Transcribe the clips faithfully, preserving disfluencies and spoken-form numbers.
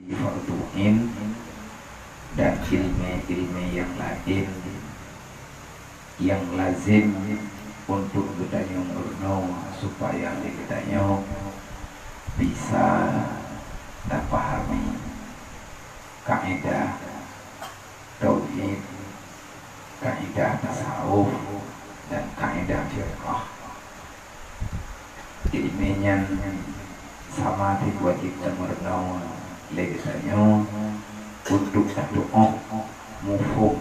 Fardu ain dan ilmé-ilmé nyang laén nyang lazim untuk geutanyoe meurunoe supaya lé geutanyoe bisa tapahami kaedah tauhid, kaedah tasawuf, dan kaedah fiqah. Ilmé nyan sama cit wajéb tameurunoe lé geutanyoe untuk tatu'oh muphom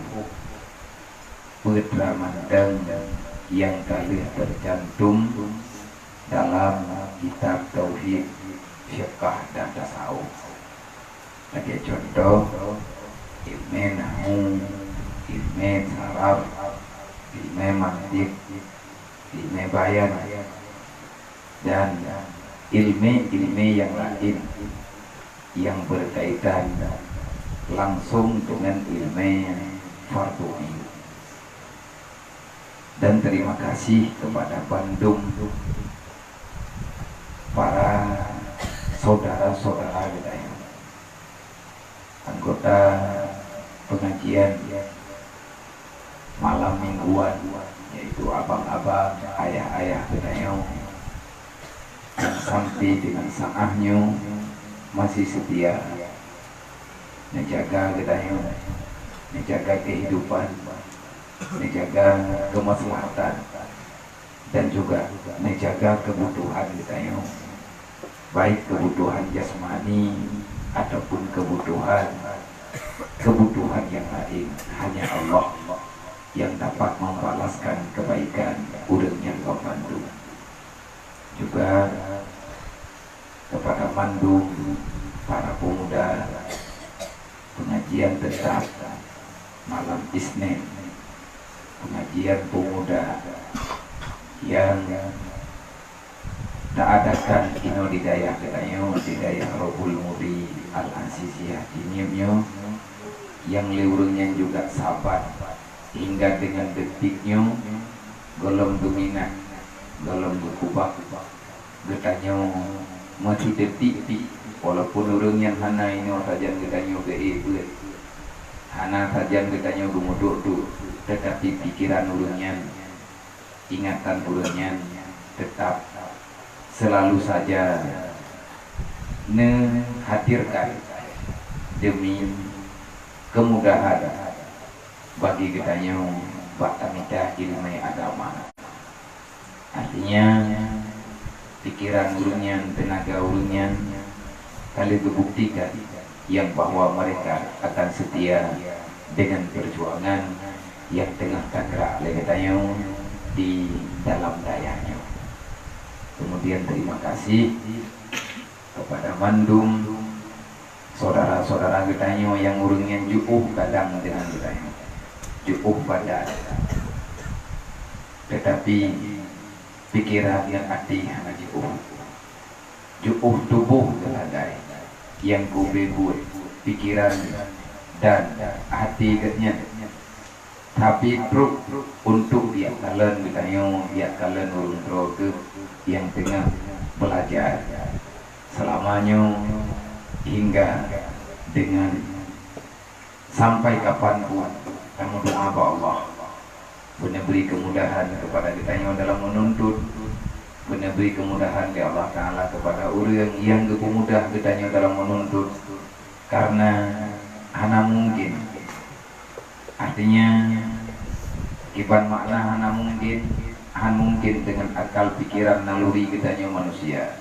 peue teuma mantong nyang ka lheueh teucantum dalam kitab tauhid, fiqah, dan tasawuf. Lagée cuntoh, ilmé nahwu, ilmé saraf, ilmé mantiq, ilmé bayan, dan ilmé-ilmé nyang laén nyang berkaitan langsung dengan ilmé fardu ain. Dan terima kasih kepada bandum para saudara-saudara geutanyoe, anggota pengajian malam mingguan, yaitu abang-abang, ayah-ayah geutanyoe, yang sampai dengan saat nyoe masih setia menjaga geutanyoe, menjaga kehidupan, menjaga kemaslahatan, dan juga menjaga kebutuhan geutanyoe, baik kebutuhan jasmani ataupun kebutuhan, kebutuhan yang lain. Hanya Allah yang dapat membalaskan kebaikan ureuëng nyang geubantu. Juga kepada mandum para pemuda, pengajian tetap malam Isnin, pengajian pemuda yang taadakan inoe di dayah geutanyoe, di dayah Rohul Mudi Al-Aziziyah di Nyiep nyoe, nyang lé ureuëng nyan juga sabat hingga dengan detik nyoe, gohlom geuminah, gohlom geukubah. Geutanyoe meusideutik pih, walaupun ureuëng nyan hana inoe sajan geutanyoe geuék beuet, hana sajan geutanyoe geumuduek-duek, teutapi pikeran ureuëng nyan, ingatan ureuëng nyan teutap seulalu saja neuhadirkan deumi keumudahan bagi geutanyoe bak tamita ileumèe agama. Artinya, pikeran ureuëng nyan, teunaga ureuëng nyan ka lheueh geubuktikan nyang bahwa mereka akan setia dengan perjuangan nyang teungoh tagrak lé geutanyoe di dalam dayah nyoe. Kemudian, terima kasih kepada mandum syedara-syedara geutanyoe nyang ureuëng nyan jiôh gadang deungon geutanyoe, jiôh badan, teutapi pikeran ngon até hana jiôh. Jiôh tuboh geuladai nyang geubri buet, pikeran dan até geuhnyan. Tapi trok untuk biak kalon geutanyoe, biak kalon ureuëng droe geuh nyang teungoh beulajar seulama nyoe hingga deungon sampai kapan pun tameudoa bak Allah. Beuneubri keumudahan keupada geutanyoe dalam meununtut. Beuneubri keumudahan lé Allah Taala keupada ureuëng nyang geupeumudah geutanyoe dalam meununtut. Karena hana mungkin. Artinya, kiban makna hana mungkin, hana mungkin deungon akal pikeran naluri geutanyoe manusia.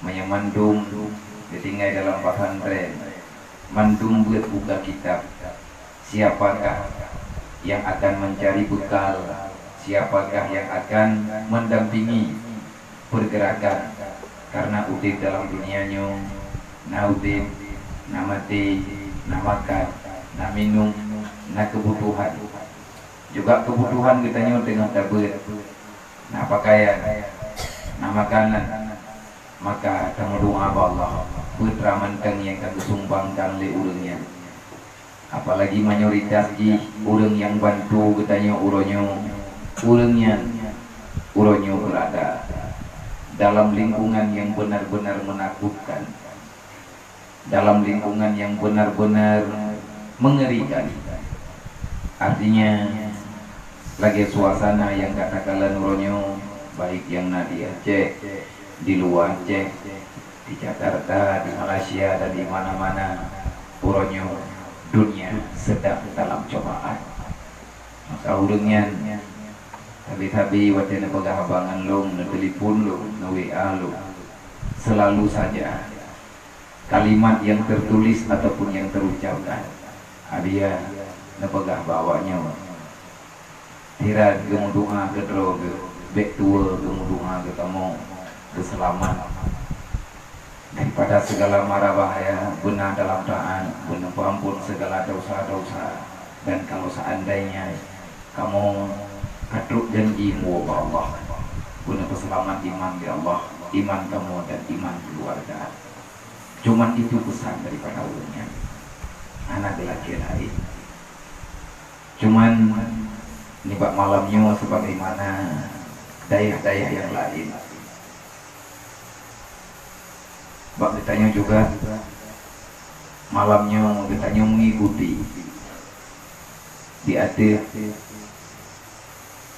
Meunyoe mandum geutinggai dalam pesantren, mandum beuet buka kitab, siapakah nyang akan mencari bekal? Siapakah nyang akan mendampingi pergerakan? Karena udeb dalam dunia nyoe, na udeb, na maté, na makan, na minum, na keubutuhan. Juga keubutuhan geutanyoe teungoh tabeuet, na pakaian, na makanan. Maka tameudoa bak Allah, peue teuma mantong nyang ka geusumbangkan lé ureuëng nyan. Apalagi mayoritas jih ureuëng nyang bantu geutanyoe uroe nyoe, ureuëng nyan uroe nyoe beurada dalam lingkungan nyang benar-benar meunakutkan. dalam lingkungan yang benar-benar mengerikan. Artinya, lagée suasana nyang gata kalon uroe nyoe, baik nyang na di Aceh, di luwa Aceh, di Jakarta, di Malaysia, dan di mana-mana, uroe nyoe dunia sedang dalam cobaan. Maka ureuëng nyan, sabe-sabe watée neupeugah haba ngon lôn, neutelepon lôn, neu-W A lôn, selalu saja kalimat yang tertulis ataupun yang terucapkan, hadiah neupeugah bak awak nyoe. Sira geumeudoá keudroe geuh, bék tuwoe geumeudoá geutanyoe beuseulamat daripada segala mara bahaya, beuna dalam taát, beuna peuampon segala dosa-dosa. Dan kalau seandainya kamoe ka trok janji muwoe bak Allah, beuna peuseulamat iman di Allah, iman kamoe dan iman keuluwarga. Cuman itu pesan daripada ureuëng nyan. Hana geulakée laén. Cuman nibak malam nyoe sebagaimana dayah-dayah nyang laén. Bak geutanyoe juga, malam nyoe geutanyoe mengikuti di ateueh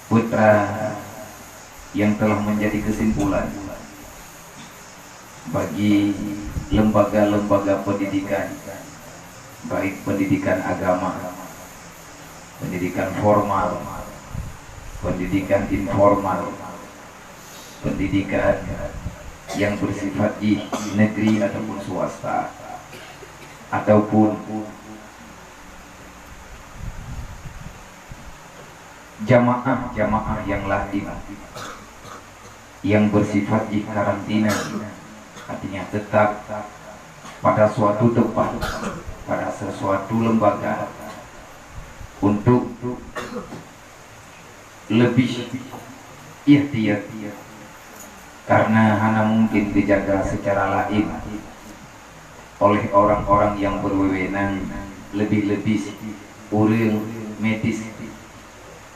putra yang telah menjadi kesimpulan bagi lembaga-lembaga pendidikan, baik pendidikan agama, pendidikan formal, pendidikan informal, pendidikan yang bersifat jih negeri ataupun swasta, ataupun jamaah-jamaah yang lain yang bersifat jih karantina, artinya tetap pada suatu tempat, pada sesuatu lembaga untuk lebih ihtiyat, karena hana mungkin dijaga secara laén oleh orang-orang yang berwenang, lebih-lebih ureuëng medis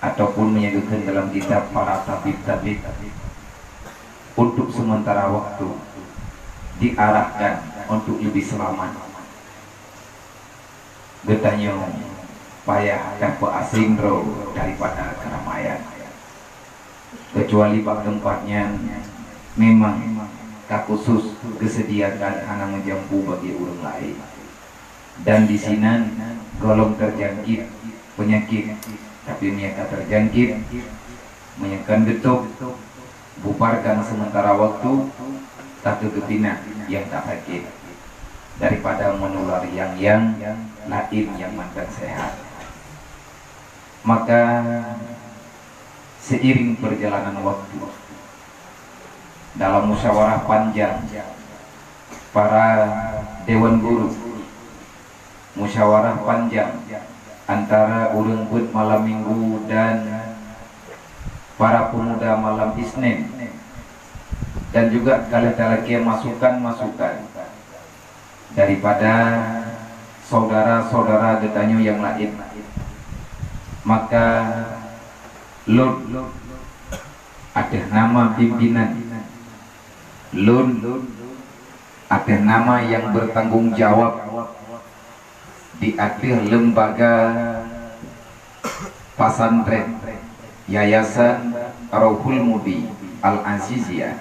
ataupun meunyoe geukheun dalam kitab para tabib-tabib, untuk sementara waktu diarahkan untuk lebih selamat. Geutanyoe payah tapeuaséng droe daripada keramaian. Kecuali bak teumpat nyan memang ka khusus geuseudiakan hana meujampu bagi ureuëng laén. Dan di sinan gohlom terjangkit penyakit, tapi meunyoe ka terjangkit, meunyoe kon geutôb, bubarkan sementara waktu, ka keuh geupinah nyang ka sakét daripada menular nyang, nyang laén nyang mantong sehat. Maka seiring perjalanan waktu, dalam musyawarah panjang para dewan guru, musyawarah panjang antara ureuëng beuet malam minggu dan para pemuda malam Isnin, dan juga ka lheueh talakée masukan-masukan daripada saudara-saudara geutanyoe nyang laén. Maka lôn ateueh nama pimpinan, lôn ateueh nama nyang bertanggung jawab di ateueh lembaga pasantren Yayasan Rohul Mudi Al-Aziziyah,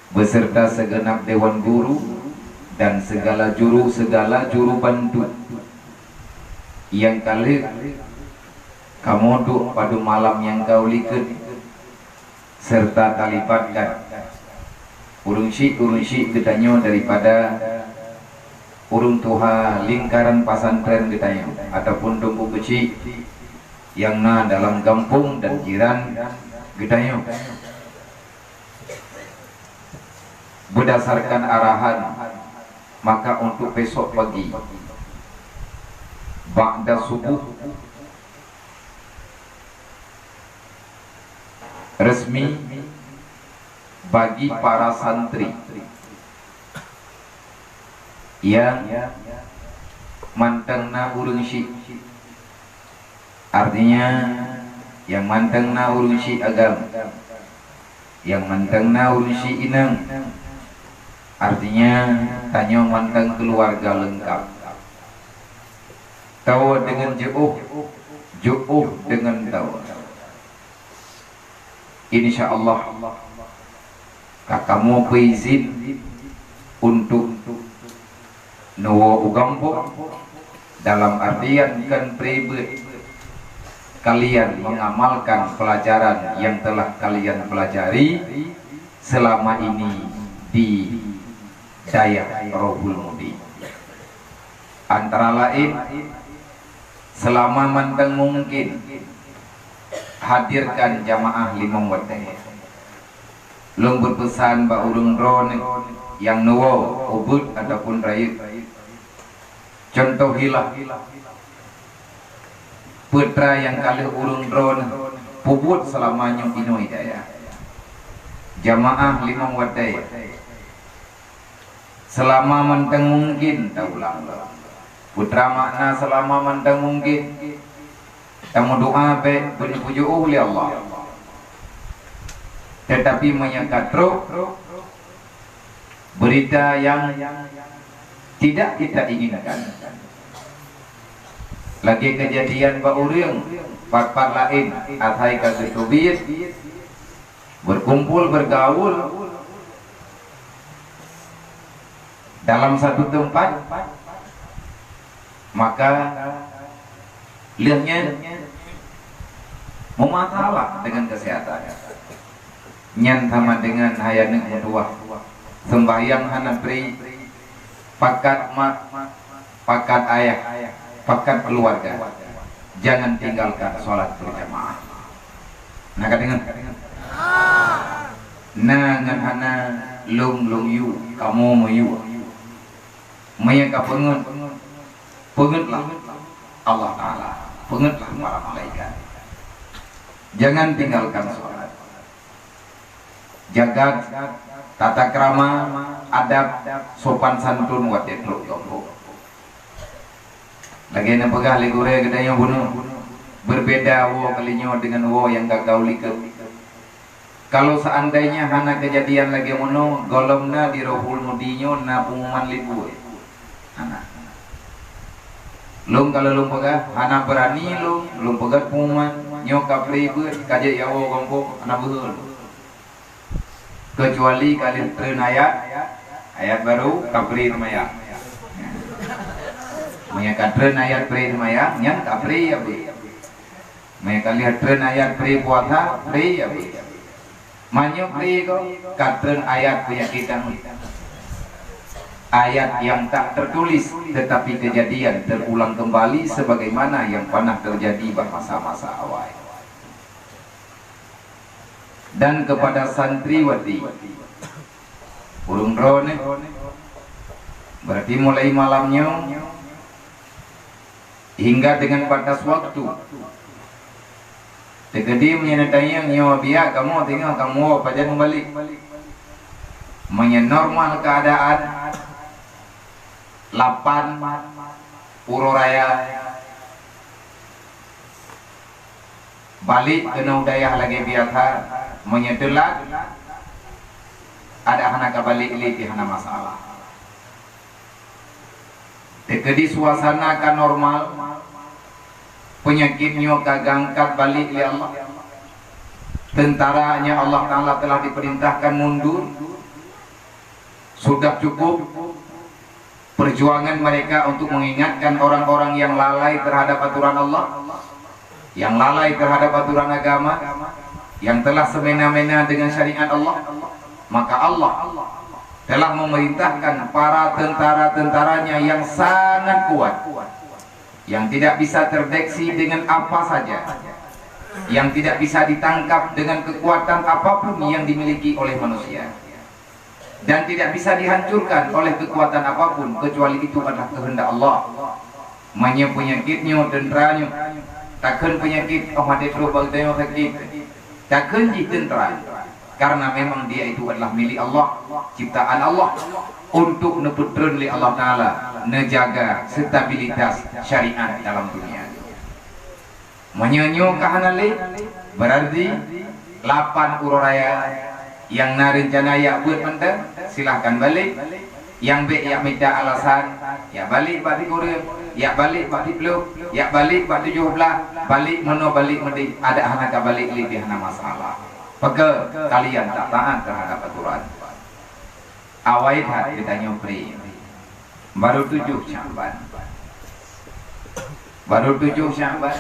beserta segenap dewan guru dan segala juru, segala juru bantu nyang ka lheueh kamoe duek padub malam nyang ka u likot, serta talibatkan ureuëng syiek-ureuëng syiek geutanyoe daripada ureuëng tuha lingkaran pasantren geutanyoe ataupun Teungku Keuchik nyang na dalam gampông dan jiran geutanyoe. Berdasarkan arahan, maka untuk besok pagi, ba'da subuh, resmi bagi para santri nyang mantong na ureuëng syiek. Artinya, nyang mantong na ureuëng syiek agam, nyang mantong na ureuëng syiek inong, Artinya, tanyoe mantong keuluwarga leungkap. Tawoe deungon jiôh, jiôh deungon tawoe. Insya Allah, ka kamoe peuizin untuk neuwoe u gampông, dalam artian kon pribeuet, kalian mengamalkan pelajaran yang telah kalian pelajari selama ini di dayah Rohul Mudi. Antara lain, selama mantong mungkin, hadirkan jamaah limong watée. Lôn beupeusan bak ureuëng droeneueh nyang neuwoe ubeuet ataupun rayeuk. Contoh hilah, peutra nyang ka lheueh ureuëng droeneueh peubuet seulama nyoe inoe dayah. Jamaah limong watée. Seulama mantong mungkin taulang lom. Peutra makna seulama mantong mungkin. Tameudoá bék beuneupujoe lé Allah. Tetapi meunyoe ka trok beurita nyang tidak kita inginkan, lagée keujadian bak ureuëng pat-pat laén asai ka geuteubiet, berkumpul, bergaul dalam satu tempat, maka lheueh nyan meumasalah dengan kesehatan. Nyan sama dengan hai aneuk meutuwah, sembahyang hana pri, pakat mak, pakat ayah, pakat keluarga, jangan tinggalkan sholat berjamaah. Na ka deungoe? Na ngon hana lôn, lôn yue, kamoe meuyue. Meunyoe ka peungeut, peungeutlah Allah Taala, peungeutlah para malaikat. Jangan tinggalkan sholat. Jaga tata krama, adab, sopan santun watée trok gampông. Lagée neupeugah lé gurée geutanyoe bunoe, berbeda woe kali nyoe deungon woe nyang ka gaul likot. Kalau seandainya hana keujadian lagée meunoe, gohlom na di Rohul Mudi nyoe na pengumuman libur. Hana. Lôn kalau lôn peugah, hana beurani lôn, lôn peugah pengumuman, nyoe ka pri beuet, ka jeuet jawoe gampông, hana beuhe lôn. Kecuali ka lheueh treun ayat, ayat baru, ka pri seumayang. Meunyoe ka treun ayat pri seumayang, nyan ka pri ya beuet. Meunyoe ka lheueh treun ayat pri puasa, pri ya beuet. Meunyoe pri ko, ka treun ayat peunyakit tangan. Ayat yang tak tertulis, tetapi kejadian terulang kembali sebagaimana yang pernah terjadi bak masa-masa awai. Dan kepada santriwati, ureuëng droeneueh, berarti mulai malam nyoe hingga dengan batas waktu. Teukeudi meunyoe neutanyong nyoe biak kamoe teungoh kamoe pajan meubalek. Meunyoe normal keuadaan, lapan uroe raya, balek keunoe dayah lagée biasa, meunyoe teulat, adak hana ka balek lé pih hana masalah. Teukeudi suasana ka normal, peunyakét nyoe ka geuangkat balek lé Allah. Tentara nyang Allah Taala telah diperintahkan mundur, sudah cukup perjuangan mereka untuk mengingatkan orang-orang yang lalai terhadap aturan Allah, yang lalai terhadap aturan agama, yang telah semena-mena dengan syariat Allah, maka Allah telah memerintahkan para tentara-tentaranya yang sangat kuat, yang tidak bisa terdeteksi dengan apa saja, yang tidak bisa ditangkap dengan kekuatan apapun yang dimiliki oleh manusia, dan tidak bisa dihancurkan oleh kekuatan apapun kecuali itu adalah kehendak Allah. Meunyoe peunyakét nyoe, teuntara nyoe, takheun peunyakét, oh, até trok bak geutanyoe sakét, takheun jih teuntara nyoe, karena memang dia itu adalah milik Allah, ciptaan Allah, untuk neupeutreun lé Allah Taala, neujaga stabilitas syariat dalam dunia. Meunyoe nyoe ka hana lé, berarti lapan uroe raya Nyang na reuncana jak beuet mantong, silahkan balek. Nyang bék jak mita alasan, jak balek bak sikureueng, jak balek bak siplôh, jak balek bak tujoh blaih, balek meunoe balek meudéh, adak hana ka balek lé pih hana masalah. Pakon? Kalian tak taat terhadap aturan. Awai that geutanyoe pri. Baru tujoh Syakban. Baru tujoh Syakban.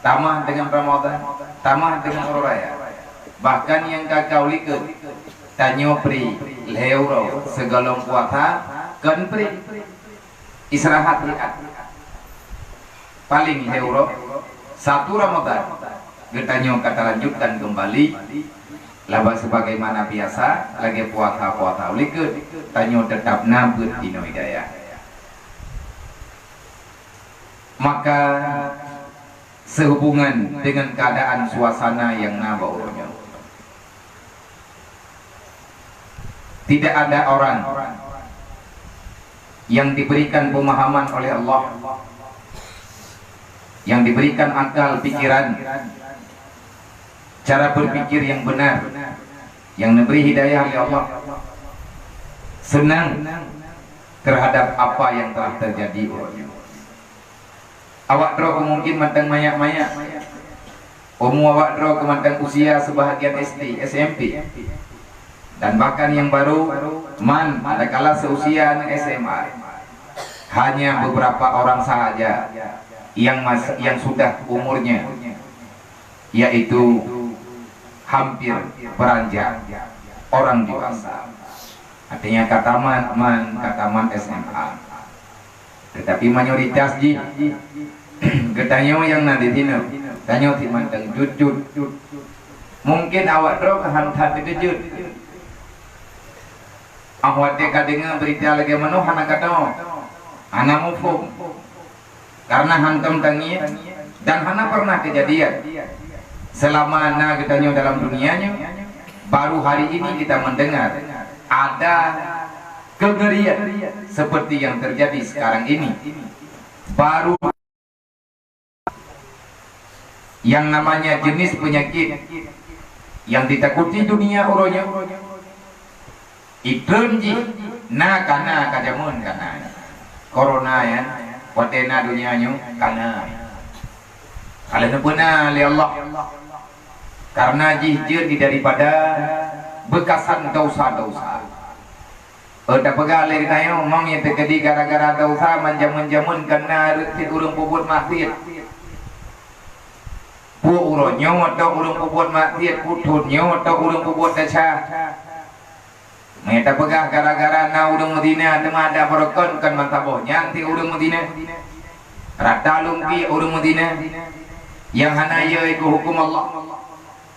Tamah deungon Ramadhan. Tamah deungon Uroe Raya. Bahkan nyang ka ka u likot, tanyoe pri lhée uroe sigohlom puasa, kon pri. Istirahat, rehat. Paléng lhée uroe, satu Ramadhan, geutanyoe ka talanjutkan keumbali, laba sebagaimana biasa, lagée puasa-puasa u likot, tanyoe teutab na beuet inoe gaya. Maka, sehubungan dengan keadaan suasana nyang na bak uroe nyoe, tidak ada orang yang diberikan pemahaman oleh Allah, yang diberikan akal pikiran, cara berpikir yang benar, yang diberi hidayah oleh Allah, senang terhadap apa yang telah terjadi uroe nyoe. Awak droe mungkin mantong manyak-manyak. Umu awak droe mantong usia sebahagian S D, S M P. Dan bahkan yang baru, man, adakala seusia aneuk S M A. Hanya beberapa orang sahaja yang mas-, yang sudah umurnya, yaitu hampir beranjak orang dewasa. Artinya ka tamat, man, ka tamat S M A. Tetapi mayoritas jih, geutanyoe nyang na di sinoe, tanyoe cit mantong jut-jut. Mungkin awak droe ka han that teukeujot. Óh watée ka deungoe beurita lagée meunoe hana ka teu'oh, hana muphom. Karena hantom tangieng dan hana pernah kejadian. Selama na geutanyoe dalam dunia nyoe, baru hari ini kita mendengar ada kengerian seperti yang terjadi sekarang ini. Baru yang namanya jenis penyakit yang ditakuti dunia uroe nyoe, itreun jih na kana ka jameun kana. Corona nyan, watée na dunia nyoe kana. Ka lheueh neupeuna lé Allah. Karena jih jeuet daripada beukasan dosa-dosa. Oh, tapeugah lé geutanyoe, mong nyang teukeudi gara-gara dosa, man jameun-jameun kana reuet cit ureuëng peubuet maksiet. Peue uroe nyoe atau ureuëng peubuet maksiet, peue thon nyoe atau ureuëng peubuet desya. Meunyoe tapeugah gara-gara na ureuëng meuzina, teuma ada beureukan kon meusaboh nyan cit ureuëng meuzina. Rata lungki ureuëng meuzina nyang hana yö keu huköm Allah.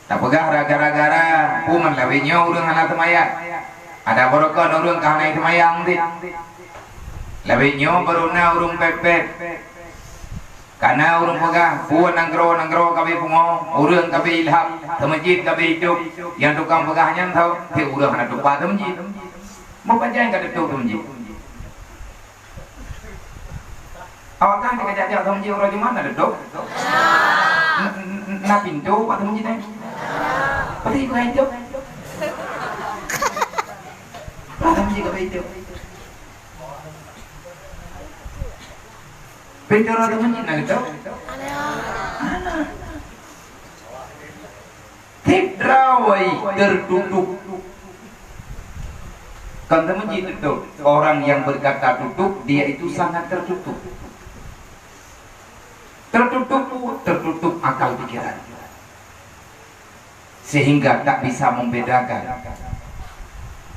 Tapeugah gara-gara peue man lawét nyoe ureuëng hana seumayang. Ada beureukan ureuëng ka hana seumayang cit. Lawét nyoe baru na ureuëng pép-pép. Kana ureuëng peugah, peue nanggroe-nanggroe ka beh pungo, ureuëng ka beh ilham, seumeujid ka beh idop, nyang tukang peugah nyan tho, cit ureuëng hana tupat seumeujid. Meupajan ka teutôp seumeujid. Awak kan dikajak-jak seumeujid uroe Jumat na teutôp? N-, n-, n-, na pintoe bak seumeujid nyan? Pasti bukan itu. Bak seumeujid ka beh idop. Pintoe rot teumeunyit na geutanyoe? Hana. Tiep droe teututup. Kon teumeunyit teutôp. Orang yang berkata tutup, dia itu sangat tertutup. Tertutup, tertutup akal pikiran. Sehingga tak bisa membedakan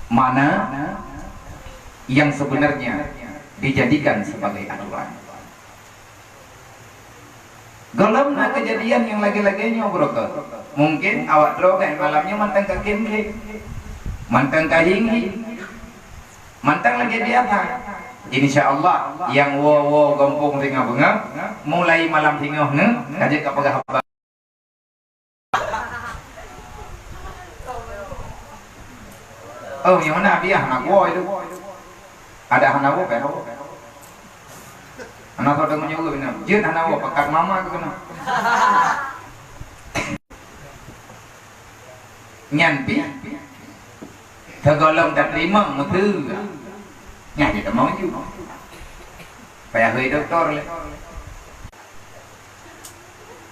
mana yang sebenarnya dijadikan sebagai aturan. Gohlom na keujadian nyang lagée-lagée nyoe, Broker. Mungkin awak droe malam nyoe mantong ka kém-kém, mantong ka hieng-hieng, mantong lagée biasa. Insya Allah, nyang woe-woe gampông singoh beungoh, mulai malam singoh nyoe, ka jeuet ka peugah haba. Oh, nyang mana biah hana woe itu. Ada hana woe, kan? Hana tahu dengan nyuruh benar. Jeuet hana woe, pakat mama ke kena. Nyan pi. Sigohlom tateurimong meuteue. Nyan jeuet tamong ju. Payah hôi doktor lé.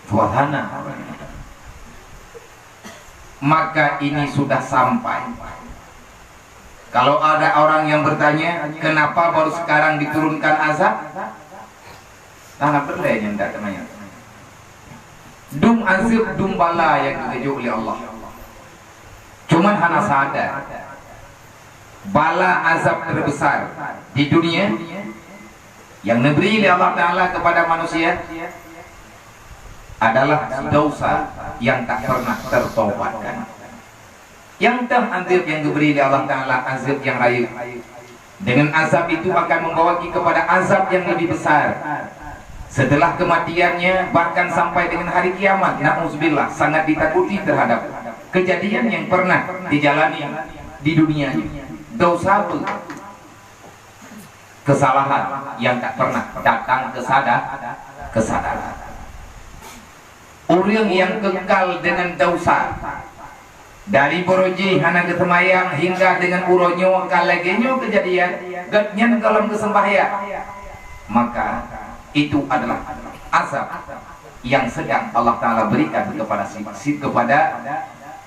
Suasana. Maka ini sudah sampai. Kalau ada orang yang bertanya, "Kenapa baru sekarang diturunkan azab?" Nah, peureulée nyan dak teumanyong. Dum azab, dum bala nyang geugeujok lé Allah. Cuman hana sadar, bala azab terbesar di dunia yang diberi oleh Allah Taala kepada manusia adalah dosa yang tak pernah tertobatkan. Nyang teuh azab nyang geubri lé Allah Taala, azab nyang rayeuk. Dengan azab itu akan membawa ki kepada azab yang lebih besar setelah kematiannya, bahkan sampai dengan hari kiamat. Na'udzubillah, sangat ditakuti terhadap kejadian yang pernah dijalani di dunia ini. Dosa apa? Kesalahan yang tak pernah datang kesada-, kesadaran. Ureuëng nyang kekal dengan dosa, dari barô jih hana geuseumayang hingga dengan uroe nyoe ka lagée nyoe keujadian, gobnyan gohlom geuseumbahyang, maka itu adalah azab yang sedang Allah Taala berikan kepada si, si kepada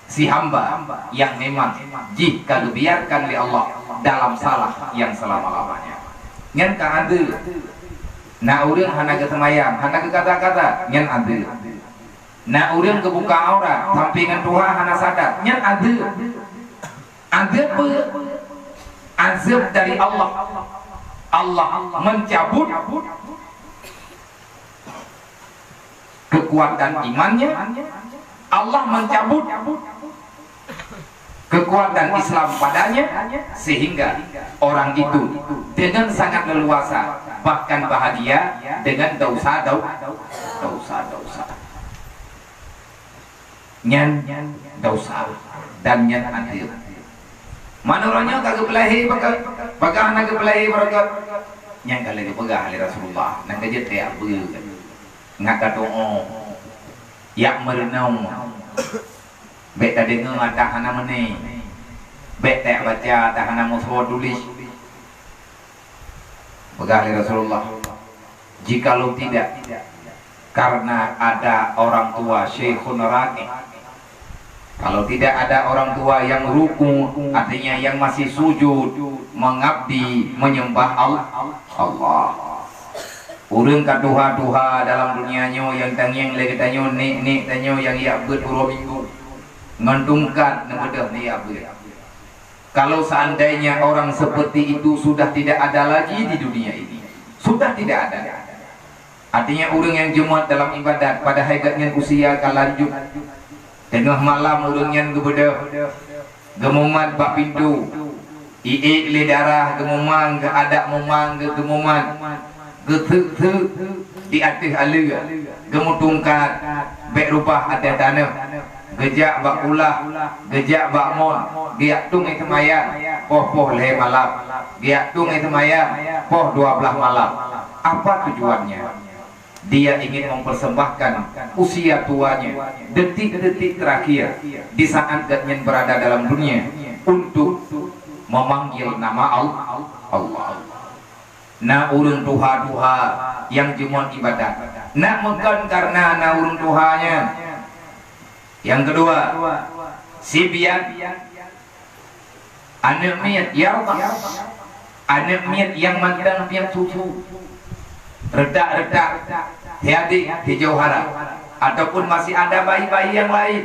si hamba yang memang jih ka geubiarkan lé Allah dalam salah yang selama-lamanya. Nyan ka adeue. Na ureuëng hana geuseumayang, hana geukata-kata, nyan adeue. Na ureuëng geubuka aurat sampoe ngon tuha hana sadar, nyan adeue. Adeue peue? Azab dari Allah. Allah mencabut kekuatan imannya, Allah mencabut kekuatan Islam padanya, sehingga orang itu dengan sangat leluasa, bahkan bahagia dengan dosa-dau-, dosa-dosa. Nyan dosa dan nyan adeue. Manoe uroe nyoe ka geupeulahé baka-, bagaih na geupeulahé barokot. Nyan ka lheueh geupeugah lé Rasulullah, na ka jeuet tajak beuet, ngat ka tu'oh, jak meureunong. Bék tadeungoe ata hana meuné. Bék tajak baca ata hana meusoe tuléh. Peugah lé Rasulullah, "Jikalau tidak karena ada orang tua, syaikhun raqi, kalau tidak ada orang tua yang ruku, artinya yang masih sujud, mengabdi, menyembah Al-, Allah." Ureuëng ka tuha-tuha dalam dunia nyoe nyang tangieng lé geutanyoe, nek-nek tanyoe nyang jak beuet uroe Minggu, ngon tungkat neubeudôh neujak beuet. Kalau seandainya orang seperti itu sudah tidak ada lagi di dunia ini, sudah tidak ada. Artinya, ureuëng nyang jeumot dalam ibadat, padahai gobnyan usia ka lanjut. Teungoh malam ureuëng nyan geubeudôh, geumumat bak pintoe, iék lé darah, geumumang, geuadak mumang, geu-, geumumat, geutheuk-theuk di ateueh aleue, geumutungkat, bék reubah ateueh tanoh. Geujak bak kulah, geujak bak mon, geujak tueng ie seumayang, poh-poh lhée malam, geujak tueng ie seumayang, poh dua blaih malam. Apa tujuannya? Dia ingin mempersembahkan usia tuanya, detik-detik terakhir di saat gobnyan berada dalam dunia, untuk memanggil nama Al-, Allah. Na ureuëng tuha-tuha nyang jeumot ibadat, na meukon kareuna na ureuëng tuha nyan. Nyang keudua, sibian aneuëk miet, ya Allah, aneuëk miet nyang mantong piep susu, retak-retak, hiadéh hijau hara, ataupun masih ada bayi-bayi nyang laén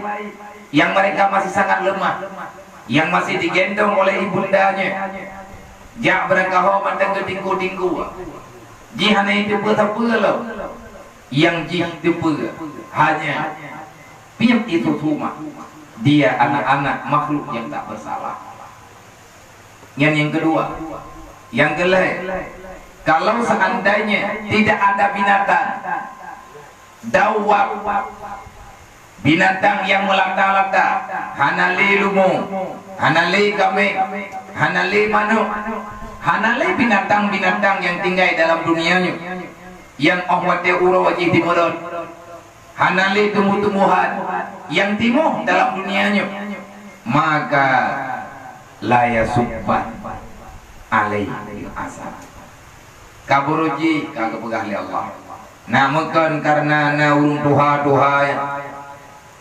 nyang mereka masih sangat lemah, nyang masih digendong oleh ibundanya. Jak beurangkaho mantong geutinggu-tinggu. Jih hana jiteupeue sapeue lom. Nyang jih teupeue hanya piep ie susu mak. Dia anak-anak makhluk yang tak bersalah. Nyan nyang keudua. Nyang keulhée, kalau seandainya tidak ada binatang, dawab, binatang nyang meulata-lata, hana lé leumo, hana lé kaméng, hana lé manok, hana lé binatang-binatang nyang tinggai dalam dunia nyoe, nyang óh watée uroe jih jimeurot, hana lé tumbuh-tumbuhan nyang timoh dalam dunia nyoe, maka La yasubban alaihi asad. Kabarô jih ka geupeugah lé Allah. Na meukon kareuna na ureuëng tuha-tuha,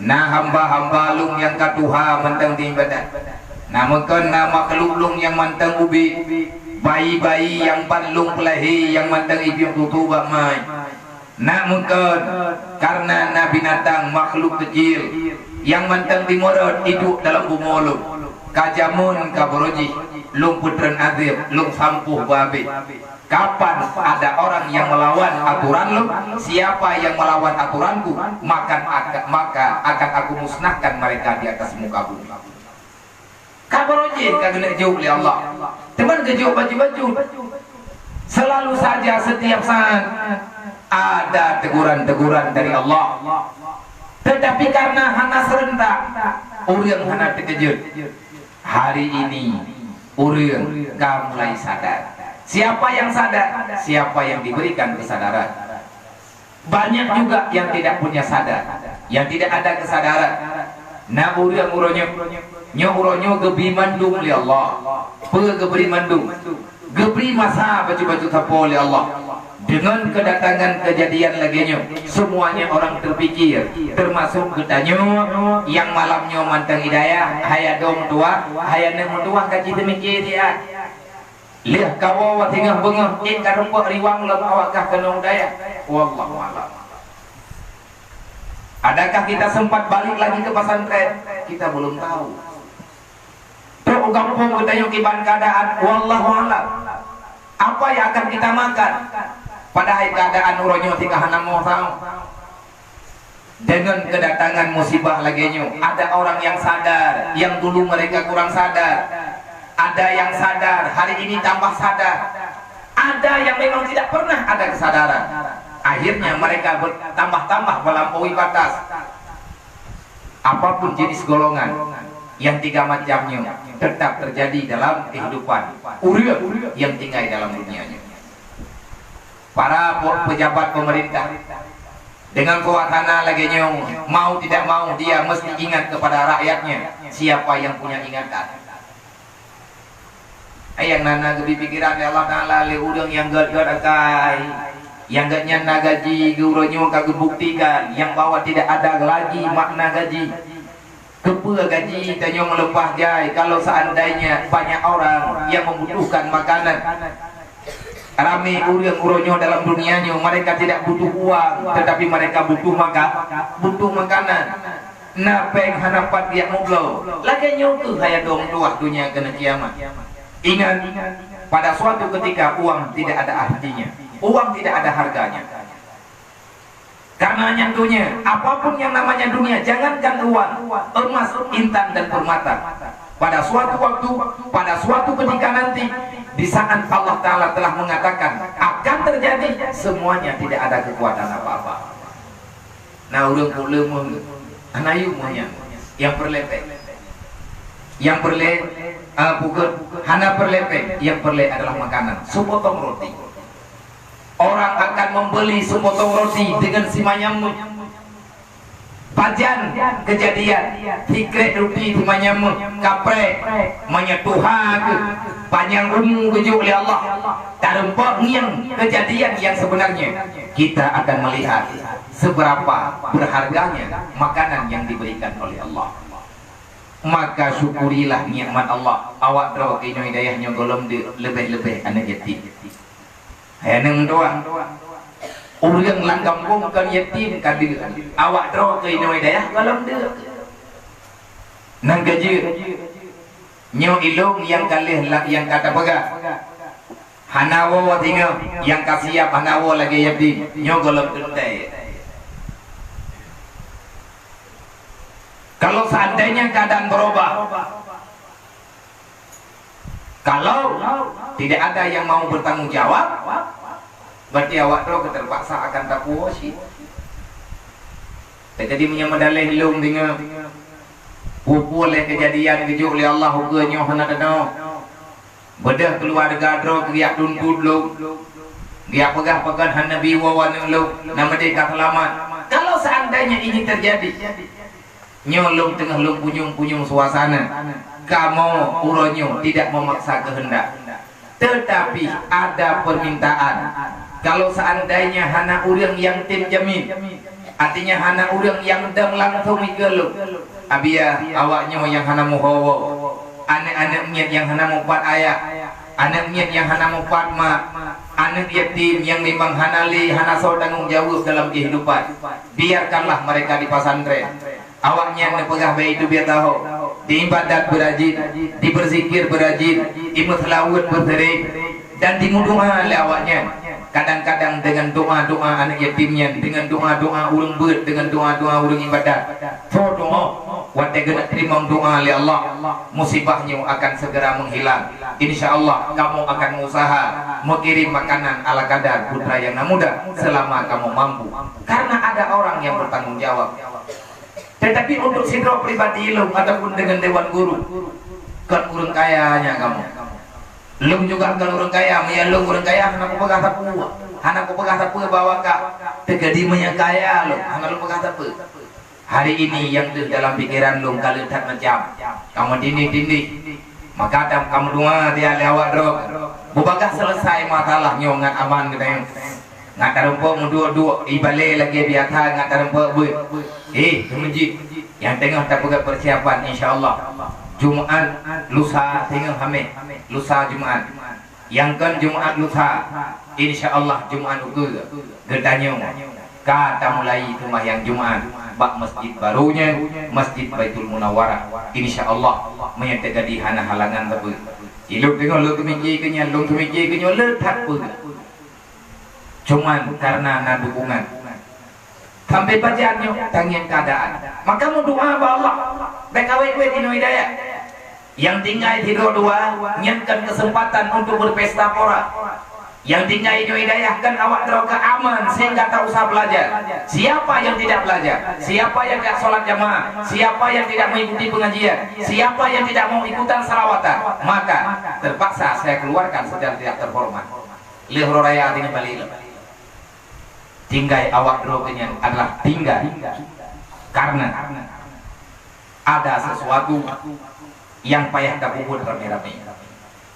na hamba-hamba lôn nyang ka tuha mantong di ibadat. Na meukon na makhluk lôn nyang mantong ubit, bayi-bayi nyang ban lôn peulahé nyang mantong ipiôh tutoe bak mai. Na meukon kareuna na binatang makhluk keucil nyang mantong dimorot iduek dalam bumoe lôn. Ka jameun kabarô jih lôn peutreun azeb, lôn sampôh beuabeh. Kapan ada orang yang melawan aturan lôn, siapa yang melawan aturanku, maka akan, maka akan aku musnahkan mereka di atas muka bumi. Kabarô jih ka geuneuk jok lé Allah. Teuma geujok baju-baju. Selalu saja setiap saat ada teguran-teguran dari Allah. Tetapi karena hana serentak, ureuëng hana teukeujot. Hari ini ureuëng ka mulai sadar. Siapa yang sadar? Siapa yang diberikan kesadaran? Banyak juga yang tidak punya sadar, yang tidak ada kesadaran. Na ureuëng uroe nyoe, nyoe uroe nyoe geubri mandum lé Allah. Peue geubri mandum? Geubri masa bacut-bacut sapo lé Allah. Dengan kedatangan kejadian lagée nyoe, semuanya orang terpikir, termasuk geutanyoe nyang malam nyoe mantong hidayah, hai adoe meutuwah, hai aneuk meutuwah ka jiteumiké siat. Lheueh kawoe singoh beungoh ék ka rumpok riwang lom awak kah keunoe u dayah. Wallahu a'lam. Adakah kita sempat balik lagi ke pesantren? Kita belum tahu. Trok u gampông geutanyoe kiban keadaan, wallahu a'lam. Apa yang akan kita makan? Padahai keadaan uroe nyoe tinggai hana moh sahoe. Dengan kedatangan musibah lagée nyoe, ada orang yang sadar, yang dulu mereka kurang sadar. Ada yang sadar, hari ini tambah sadar. Ada yang memang tidak pernah ada kesadaran. Akhirnya mereka bertambah-tambah melampaui batas. Apapun jenis golongan yang tiga macam nyoe tetap terjadi dalam kehidupan ureuëng yang tinggai dalam dunia nyoe. Para pe-, pejabat pemerintah dengan suasana lagée nyoe, mau tidak mau dia mesti ingat kepada rakyatnya, siapa yang punya ingatan. Nyang na, na geubri pikiran lé Allah Taala lé ureuëng nyang gét-gét akai, nyang gét nyan na gaji, geuh uroe nyoe ka geubuktikan nyang bahwa tidak ada lagi makna gaji. Keupeue gaji tanyoe meuleupah jai kalau seandainya banyak orang yang membutuhkan makanan? Ramé ureuëng uroe nyoe dalam dunia nyoe, mereka tidak butuh uang, tetapi mereka butuh maka-, butuh makanan. Na péng hana pat geujak meubloe. Lagée nyoe keuh hai adoe meutuwah donya keuneuk kiamat. Ingat, pada suatu ketika uang tidak ada artinya. Uang tidak ada harganya. Karena nyan donya, apapun yang namanya dunia, jangankan uang, emas, intan dan permata. Pada suatu waktu, pada suatu ketika nanti, di saat Allah Taala telah mengatakan akan terjadi, semuanya tidak ada kekuatan apa-apa. Na ureuëng peuleumeuh, hana yum nyan, nyang peureulée péng. Nyang peureulée, ah, pukon, hana peureulée péng, nyang peureulée adalah makanan, seupotong roti. Orang akan membeli sepotong roti dengan simanyam meuh. Pajan kejadian, sikrek roti simanyam meuh, kaprek, meunyoe tuha keuh, panyang umu geujok lé Allah. Tarumpok ngieng kejadian yang sebenarnya, kita akan melihat seberapa berharganya makanan yang diberikan oleh Allah. Maka syukurilah nikmat Allah, awak droe keunoe dayah nyoe gohlom deuk, leubeh-leubeh aneuk yatim. Hai aneuk meutuwah, ureuëng lam gampông kon yatim ka deuek, awak droe keunoe dayah gohlom deuk. Nang ka jeuet, nyoe ilong nyang ka lheueh la-, nyang ka tapeugah. Hana woe singoh, nyang ka siap hana woe lagée yatim, nyoe gohlom teuntée. Kalau seandainya keadaan berubah, kalau tidak ada yang mau bertanggung jawab, berarti awak droe terpaksa akan tapuwoe cit. Jadi meunyoe meudaleh lôn deungoe, peue-peue lé kejadian geujok lé Allah ukeue nyoe hana teunoe. Beudôh keuluwarga droe geujak tuntut lôn, geujak peugah pakon hana bi woe aneuk lôn, na meudeh ka seulamat. Kalau seandainya ini terjadi, nyoe lôn teungoh lôn punyueng-punyueng suasana. Kamoe uroe nyoe tidak memaksa kehendak, tetapi ada permintaan. Kalau seandainya hana ureuëng nyang tem jamin, artinya hana ureuëng nyang dong langsung ikeu lôn, abiya awak nyoe nyang hana meuho woe, aneuëk-aneuëk miet nyang hana mupat ayah, aneuëk miet nyang hana mupat mak, aneuëk yatim nyang memang hana lé, hana soe tanggong jaweueb dalam kehidupan, biarkanlah mereka di pesantren. Awaknyan neupeugah bak itu biasa ho, di ibadat beurajin, di beuzikir beurajin, di meuseulaweuet beusering, dan di meudoa lé awaknyan. Kadang-kadang dengan doa-doa aneuëk yatim nyan, dengan doa-doa ureuëng beuet, dengan doa-doa ureuëng ibadat. Soe doa, watée geuneuk teurimong doa lé Allah, musibah nyoe akan segera menghilang. Insya Allah, kamoe akan meuusaha meukirim makanan ala kadar putra nyang na muda selama kamoe mampu. Karena ada orang yang bertanggung jawab. Tetapi untuk sidroe pribadi lôn ataupun dengan dewan guru, kon ureuëng kaya nyan kamoe. Lôn juga kon ureuëng kaya, meunyo lôn ureuëng kaya hana kupeugah sapeue. Hana kupeugah sapeue bahwa ka teujadi meunyo kaya lôn, hana lôn peugah sapeue. Hari ini nyang deuh dalam pikeran lôn ka le that macam. Kamoe tindih-tindih. Maka tam kamoe doa dia lé awak droe. Bubagaih selesai masalah nyoe ngon aman geutanyoe. Ngat tarumpok meuduek-duek, ibalée lagée biasa ngat tarumpok beuet. Eh, teumeujeuet. Nyang teungoh tapeugah persiapan, insya Allah. Jumat, lusa, teungoh hameh. Lusa Jumat. Nyang kon Jumat lusa, insya Allah Jumat ukeue. Geutanyoe ka tamulai seumayang Jumat bak masjid barô nyan, Masjid Baitul Munawwarah. Insya Allah, meunyo teujadi hana halangan sapeue. Ilôn teungoh lôn teumiki keu nyan, lôn teumiki keu nyoe le that peue. Cuman karena na dukungan. Sampai pajan nyoe tangieng keadaan. Maka meudoa bak Allah. Bék kawét-wét inoe hidayah. Yang tinggai sidroe dua, nyan kan kesempatan untuk berpesta pora. Yang tinggai inoe hidayah kan awak droe ke aman sehingga tak usah belajar. Siapa yang tidak belajar? Siapa yang tidak sholat jamaah? Siapa yang tidak mengikuti pengajian? Siapa yang tidak mau ikutan salawatan? Maka terpaksa saya keluarkan secara tidak terhormat. Lheueh uroe raya teungoh balik lom. Tinggai awak droe keu nyan adalah tinggai karena ada sesuatu yang payah tapeubuet ramé-ramé.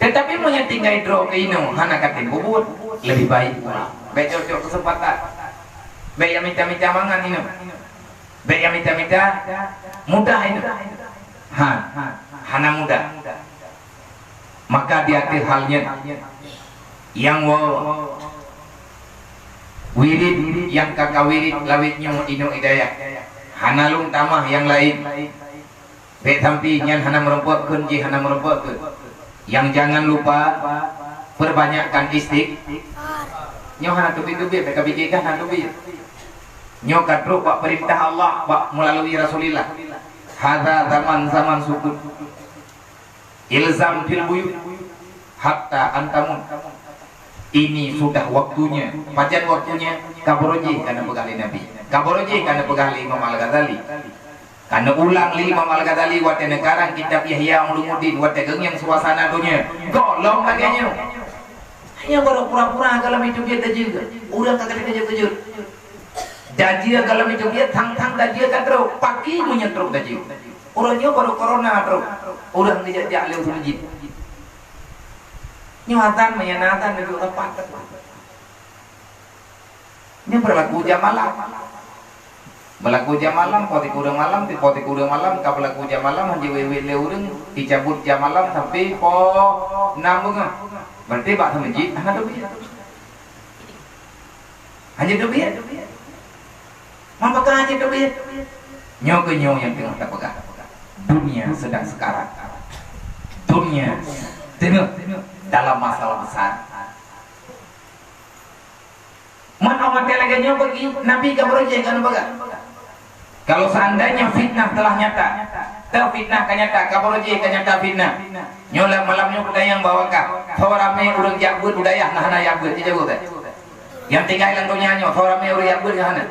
Tetapi meunyo tinggai droe keu inoe hana katem peubuet, lebih baik pulang. Bék cok-cok kesempatan. Bék ya mita-mita mangan inoe. Bék ya mita-mita mudah inoe. Ha, hana mudah. Maka di ateueh hal nyan, nyang woe wirid nyang ka kawirid lawét nyoe inoe hidayah, hana lôn tamah nyang laén. Bék sampai nyan hana meurumpok kheun jih hana meurumpok kheun. Yang jangan lupa perbanyakkan istik. Nyoe hana teubiet-teubiet, bék ka bigé kah hana teubiet. Nyoe ka trok bak peurintah Allah bak meulalu Rasulillah. Hadza zaman, zaman sukut. Ilzam fil buyut hatta antamut. Ini sudah waktunya. Pajan waktunya? Kabarojih kana peugah lé Nabi. Kabarojih kana peugah lé Imam Al-Ghazali. Kana ulang lé Imam Al-Ghazali watée neukarang kitab Ihya Ulumuddin watée geungieng suasana donya. Gohlom lagée nyoe. Hanya baru pura-pura kalau itu dia terjadi. Orang kata dia terjadi. Dajie galom itu biet, thang-thang dajie ka trok, paki meunyoe trok dajie. Uroe nyoe baru corona trok, ureuëng geujak-jak lé ureuëng jih. Nyoe azan meunyoe na azan duek teumpat-teumpat. Nyoe beurlaku jam malam. Beurlaku jam malam, po tikureueng malam, po tikureueng malam, ka beurlaku jam malam, han jiwét-wét lé ureuëng, jicabut jam malam sampai po nam beungoh. Berarti bak seumeujid hana teubiet. Hana teubiet. Maka hana teubiet. Nyoe keuh nyoe nyang teungoh tapeugah. Dunia sedang sekarat. Dunia teungoh dalam masalah besar. Man awak lagée nyoe bagi Nabi ka beurujée ka neupeugah. Kalau seandainya fitnah telah nyata, teu fitnah ka nyata, ka beurujée ka nyata fitnah. Nyoe lam malam nyoe peudayang bahwa ka, soe ramé ureuëng jak beuet u dayah na hana jak beuet, jijaweueb. Nyang tinggai lam donya nyoe, soe ramé ureuëng jak beuet na hana?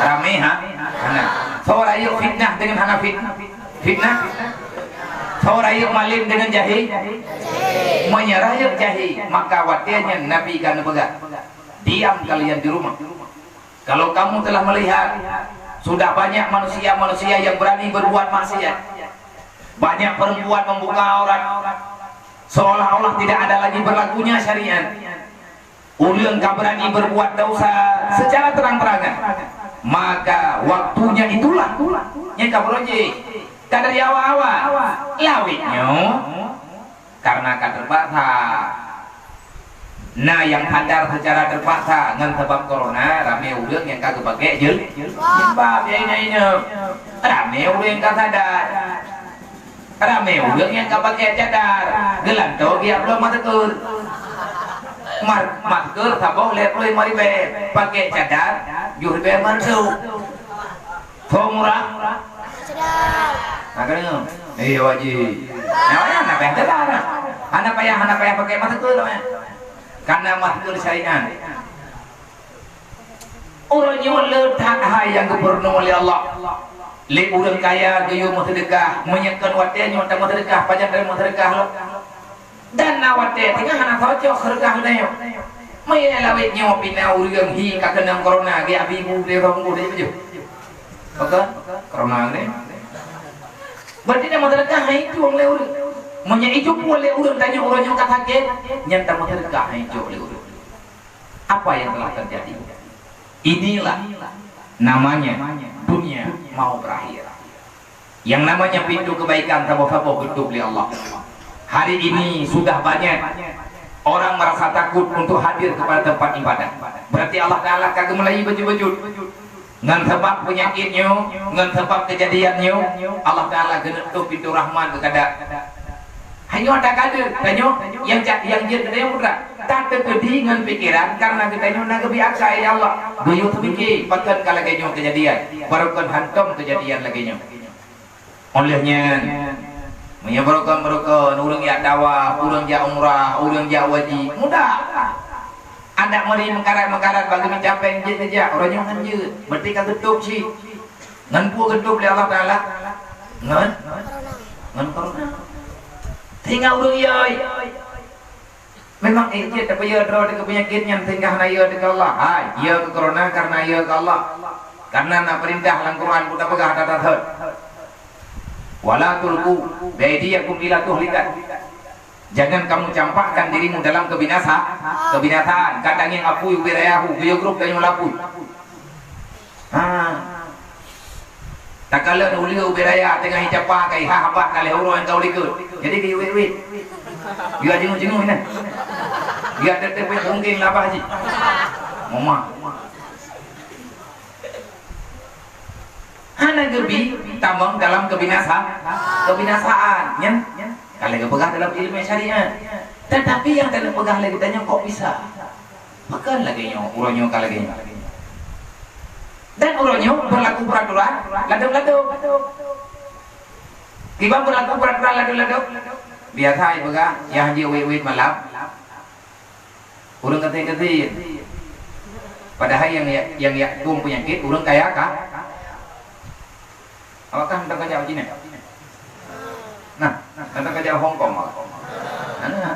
Ramé ha? Hana. Soe rayeuk fitnah deungon hana fit-, fitnah? Soe rayeuk malém deungon jahé? Meunyoe rayeuk jahé, maka watée nyan Nabi ka neupeugah, "Diam kalian di rumah." Kalau kamu telah melihat sudah banyak manusia-manusia yang berani berbuat maksiat, Banyak perempuan membuka aurat seolah-olah tidak ada lagi berlakunya syariat. Ureuëng ka berani berbuat dosa secara terang-terangan, maka waktunya itulah nyang ka beurujih. Ka dari awai-awai, lawét nyoe karena ka terpaksa. Na nyang sadar secara terpaksa ngon sabab corona, ramé ureuëng nyang ka geupakée jil-, jilbab, ya ina-ina. Ramé ureuëng nyang ka sadar. Ramé ureuëng nyang ka pakée cadar, geulantoe geujak bloe masker. Mar-, masker saboh lhée ploh limong ribée, pakée cadar, juh ribée mandum. Ho murah? Nah, ka deungoe? Eh, wajib. Nah, hana payah cadar. Hana payah, hana payah pakée masker, namanya. Karena masker syariat. Uroe nyoe le that hai nyang geupeurunoe lé Allah. Lé ureuëng kaya geuyue meuseudeukah, meunyoe kon watée nyoe tameuseudeukah, pajan tameuseudeukah lom. Dan na watée teungoh hana cocok seudeukah geutanyoe. Meunyoe lawét nyoe pih na ureuëng hi ka keunong corona, geujak bi bu lé rong bu lé beujeuh. Bukan? Corona ni. Berarti tameuseudeukah hai tueng lé ureuëng. Meunyoe ijumpa lé ureuëng tanyoe uroe nyoe ka sakét, nyan tameuseudeukah hai cok lé ureuëng. Apa yang telah terjadi? Inilah namanya dunia mau berakhir. Yang namanya pintu kebaikan saboh-saboh geutôp lé Allah. Hari ini sudah banyak orang merasa takut untuk hadir kepada tempat ibadah. Berarti Allah Taala ka geumeulayeue beujeuet-beujeuet. Ngon sabab peunyakét nyoe, ngon sabab keujadian nyoe, Allah Taala geuneuk tôp pintoe rahmat geukadak. Hanyoe ata ka deuh, tanyoe nyang jak, nyang jeuet geutanyoe mudah. Tateupeudi ngon pikeran, karena geutanyoe na geubri akai, ya Allah. Geuyue teupike, pakon ka lagée nyoe keujadian, barokon hantom keujadian lagée nyoe. Óh lheueh nyan, meunyoe barokon-barokon, ureuëng jak tawaf, ureuëng jak umrah, ureuëng jak haji, mudah. Adak meuri meukarat-meukarat bak geumita péng jeuet geujak, uroe nyoe ngon jeuet, berarti ka geutôp cit. Ngon peue geutôp lé Allah Taala? Ngon, ngon corona. Sehingga ureuëng yoi. Memang eh, jeuet tapeuyö droe teuh keu peunyakét nyan sehingga hana yö teuh keu Allah. Hai, yö keu corona karena yö keu Allah. Karena na peurintah lam Quran, buta peugah that-that thot. "Wala tulqu biaidikum ila tuhlikat." Jangan kamu campakkan dirimu dalam kebinasa-, kebinasaan. Ka tangieng apui ubé raya hu, geuyue grob tanyoe lam apui. Ha. Takalon uleue ubé raya teungoh icapa kai ha habah ka lhée uroe nyang ka u likot. Jadi geuyue wét-wét. Geuyue jingui-jingui nah. Geuyue teuteupet mungken labah jih. Mama. Hana geubi tamong dalam kebinasa-, kebinasaan, nyan ka lagée geupeugah dalam ileumé syariat. Tetapi nyang taneuk peugah lé geutanyoe kok bisa? Pakon lagée nyoe, uroe nyoe ka lagée nyoe. Dan uroe nyoe beurlaku peuraturan ladôm-ladôm. Kiban beurlaku peuraturan ladôm-ladôm? Biasa ipeugah, nyang jeuet wét-wét malam. Ureuëng gasien-gasien. Padahai nyang, nyang jak tueng peunyakét ureuëng kaya ka. Awak kan teuka jak u Cina? Nah, kan teuka jak Hong Kong awak. Nah.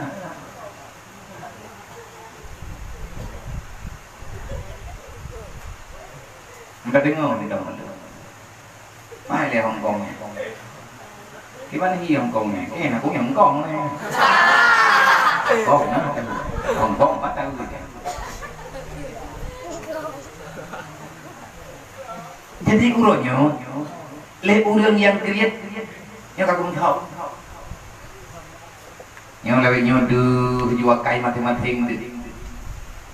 Meuka deungoe ni dong. Pai lé Hong Kong nyan. Kiban hi Hong Kong nyan? Eh, na kuyang Hong Kong nyan. Hong Kong na, Hong Kong pat tahu dia. Jadi uroe nyoe, lé ureuëng nyang kriet, nyoe ka geuthok. Nyoe lawét nyoe deuh, jiwakai maséng-maséng deuh.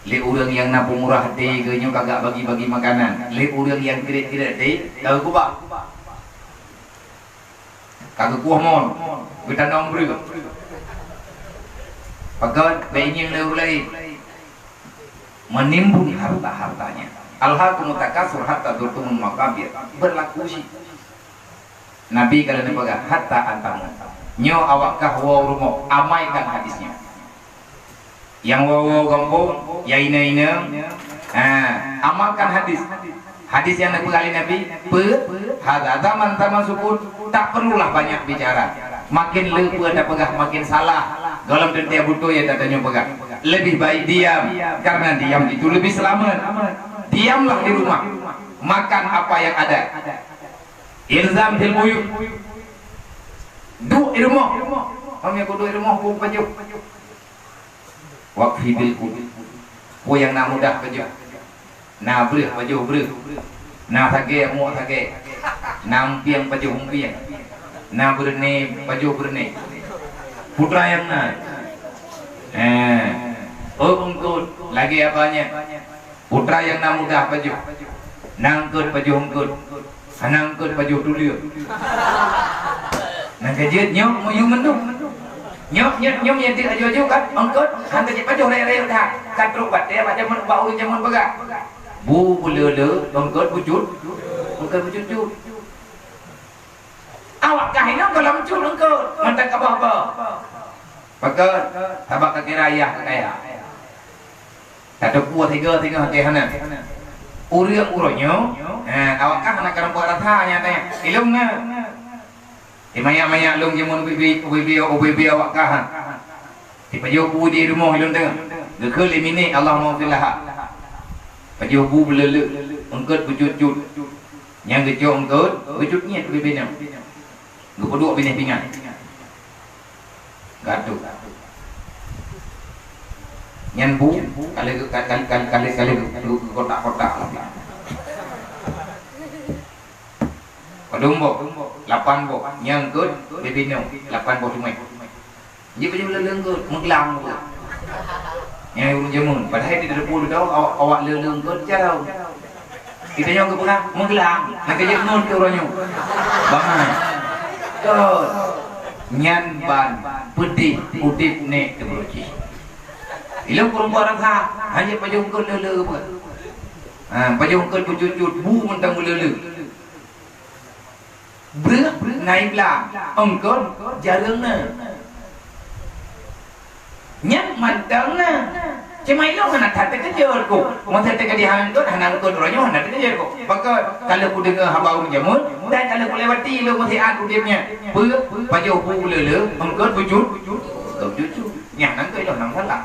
Lé ureuëng nyang na peumurah até geuh nyoe ka geubagi-bagi makanan. Lé ureuëng nyang kriet-kriet até ka geukeubah. Ka geukueh mon, geutanong breueh. Pakon bèk ingieng lé ureuëng laén. Menimbun harta-hartanya. Alhaakumut takatsur hatta zurtumul maqabir. Berlaku cit. Nabi ka lheueh neupeugah, "Hatta antamu." Nyoe awak kah woe u rumoh, amaikan hadis nyoe. Nyang woe-woe gampông, nyang inong-inong, ha, amalkan hadis. Hadis nyang neupeugah lé Nabi, peue? Hadza zaman, zaman sukut, tak perlulah banyak bicara. Makin le peue tapeugah, makin salah. Gohlom teuntèe beutôi nyang tanyoe peugah. Lebih baik diam, karena diam itu lebih selamat. Diamlah di rumah, makan apa yang ada. Ilzam fil buyut. Duek di rumoh. Meunyoe kuduek di rumoh, peue pajoh? Waqfi bil qut. Peue nyang na mudah pajoh? Na breuh pajoh breuh. Na sagée muek sagée. Na umpieng pajoh umpieng. Na beureuné pajoh beureuné. Peue teuma nyang na? Eh. Oh, eungkôt, lagée apa nyan? Peue teuma nyang na mudah pajoh? Na eungkôt pajoh eungkôt. Hana eungkôt pajoh tuleueng. Nyang ka jeuet nyoe meuyue meunduek. Nyoe, nyoe, nyoe nyang jeuet aju-aju kan eungkôt, hana jeuet pajoh rayeuk-rayeuk that. Ka trok batée bak jameun, bak ureueng jameun peugah. Bu beuleu-leu, eungkôt beucut, eungkôt beucut-cut. Awak kah inong gohlom cut eungkôt, mantong ka boh-boh. Pakon, sabab ka kira yah ka kaya. Tateupeue sigoe-sigoe até hana. Ureueng uroe nyoe, ha, awak kah hana kareueng buet rasa nyan teuh. Ilong na. Imanyak-manyak lôn jameun ubé-bé, ubé-bé, ubé-bé awak kah. Sipajoh bu di rumoh ilong teungoh. Geukheun lé miné Allahumma ghfir laha. Pajoh bu beuleu-leu, eungkôt beucut-cut. Nyang geucok eungkôt, beucut niet ubé-bé nyoe. Geupeuduek binéh pingan. Gadoh. Nyan bu, ka lheueh, ka, ka, ka, ka lheueh, ka lheueh geukotak-kotak lah. Padum boh? Lapan boh. Nyang eungkôt, bibinong, lapan boh teumé. Jih pajoh leuleung eungkôt, meuglang bu. Nyang ureueng jameun, padahai di depan tu awak, awak leuleung eungkôt carông. Geutanyoe geupeugah meuglang, na keujeuet ngon keu uroe nyoe. Bangai. Kon. Nyan ban peudeh udeb nèk keu beuruci. Ilong kureueng barangsa, hana pajoh eungkôt leuleue geupeugah. Ha, pajoh eungkôt beucut-cut, bu mantong beuleuleue. Breuh na iblang, eungkôt jareueng na. Nyan mantong na. Cuma ilong hana that teukeujot ku. Masa teukeujot hana eungkôt, hana eungkôt uroe nyoe hana teukeujot ku. Pakon, kalau kudeungoe haba ureueng jameun, dan kalau kulewati ilong meusiat udeb nyan. Peue, pajoh bu leuleue, eungkôt beucut, eungkôt beucut. Nyan nang keu ilong nang salah.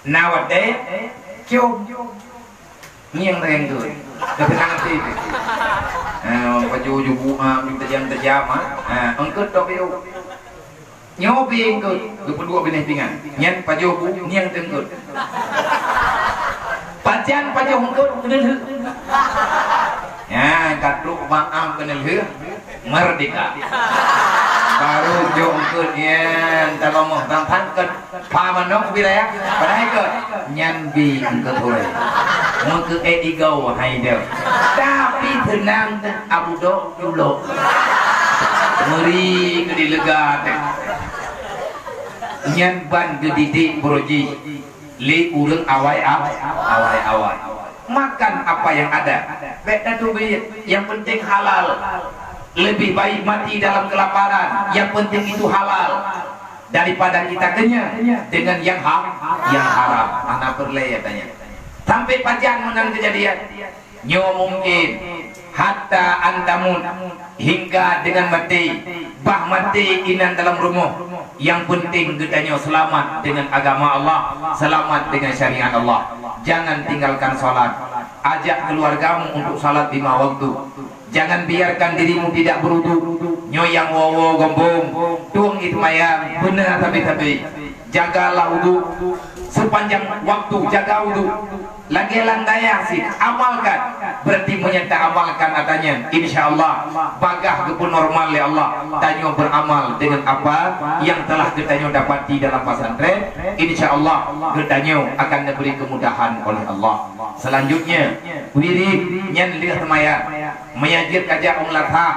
Na watèe ciom. Ngieng tangai eungkôt. Ka seunang até teuh. Eh, pajoh jubu, ah, tajam-tajam, ah. Ah, eungkôt tok piôh. Nyoe bi eungkôt, geupeuduek binéh pingan. Nyan pajoh bu, ngieng teuh eungkôt. Pajan pajoh eungkôt keuneulheueh. Nyan ka trok bak am keuneulheueh. Merdeka. Baru jok eungkôt nyan, tabamoh bang pangkat. Pha manok bi raya, padahai eungkôt nyan bi eungkôt ureueng. Meukeuék igoe hai deuh. Tapi seunang teuh Abu Dok culok. Meuri keu dilega teuh. Nyan ban geudidik beuroji lé ureueng awai, awai-awai. Makan apa yang ada. Bèk tateubiet, yang penting halal. Lebih baik mati dalam kelaparan, yang penting itu halal, daripada kita kenyang dengan yang ha-, yang haram. Hana peureulèe katanya. Sampai pajan meunan keujadian. Nyoe mungkin hatta antamut, hingga dengan maté, bah maté inan dalam rumoh. Yang penting geutanyoe seulamat dengan agama Allah, seulamat dengan syariat Allah. Jangan tinggalkan salat. Ajak keluargamu untuk salat lima waktu. Jangan biarkan dirimu tidak berwudu. Nyoe nyang woe-woe gombong, tueng ie seumayang beuna sabe-sabe. Jagalah wudu sepanjang waktu, jaga wudu. Lagèe lam dayah cit, amalkan. Berarti meunyo ta amalkan atra nyan, insya Allah, bagaih geupeunormal lé Allah. Tanyoe beramal dengan apa yang telah geutanyoe dapati dalam pesantren, insya Allah, geutanyoe akan diberi kemudahan oleh Allah. Selanjutnya, wirid nyan lheueh seumayang. Meunyo jeuet kajak u meulasah,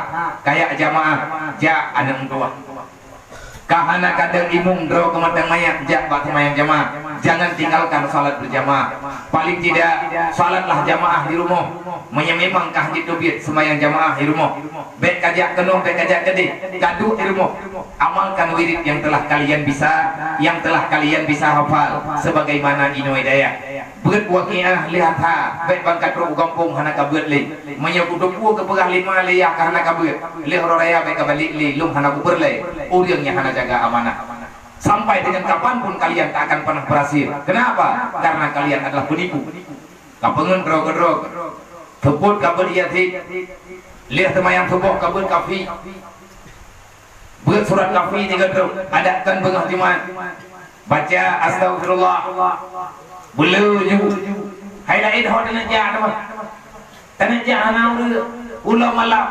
kajak jamaah, jak aneuk meutuwah. Ka hana ka deuh imum droe keu mantong manyak jak bak seumayang jamaah. Jangan tinggalkan salat berjamaah. Paling tidak, salatlah jamaah di rumoh. Meunyo memang ka jiteubiet seumayang jamaah di rumoh, bèk kajak keunoe, bèk kajak keudeh, kaduek di rumoh. Amalkan wirid yang telah kalian bisa, yang telah kalian bisa hafal sebagaimana inoe dayah. Beuet waqiah lheueh atra, bèk ban ka trok u gampông hana ka beuet lé. Meunyoe kuteupue keupeugah lima lé yah ka hana ka beuet, lheueh uroe raya bèk ka balek lé, lôn hana kupeureulèe ureueng nyang hana jaga amanah. Sampai dengan kapan pun kalian tak akan pernah berhasil. Kenapa? Karena kalian adalah penipu. Ka peungeut droe-droe. Seupôt ka beuet ie cit. Lheueh seumayang suboh ka beuet kafi. Beuet surat kafi tiga trok, adak kon beungoh Jumat. Baca astaghfirullah. Beuleuju. Hai laén ho taneuk jak teuma. Taneuk jak hana ureueng. Ulo malam.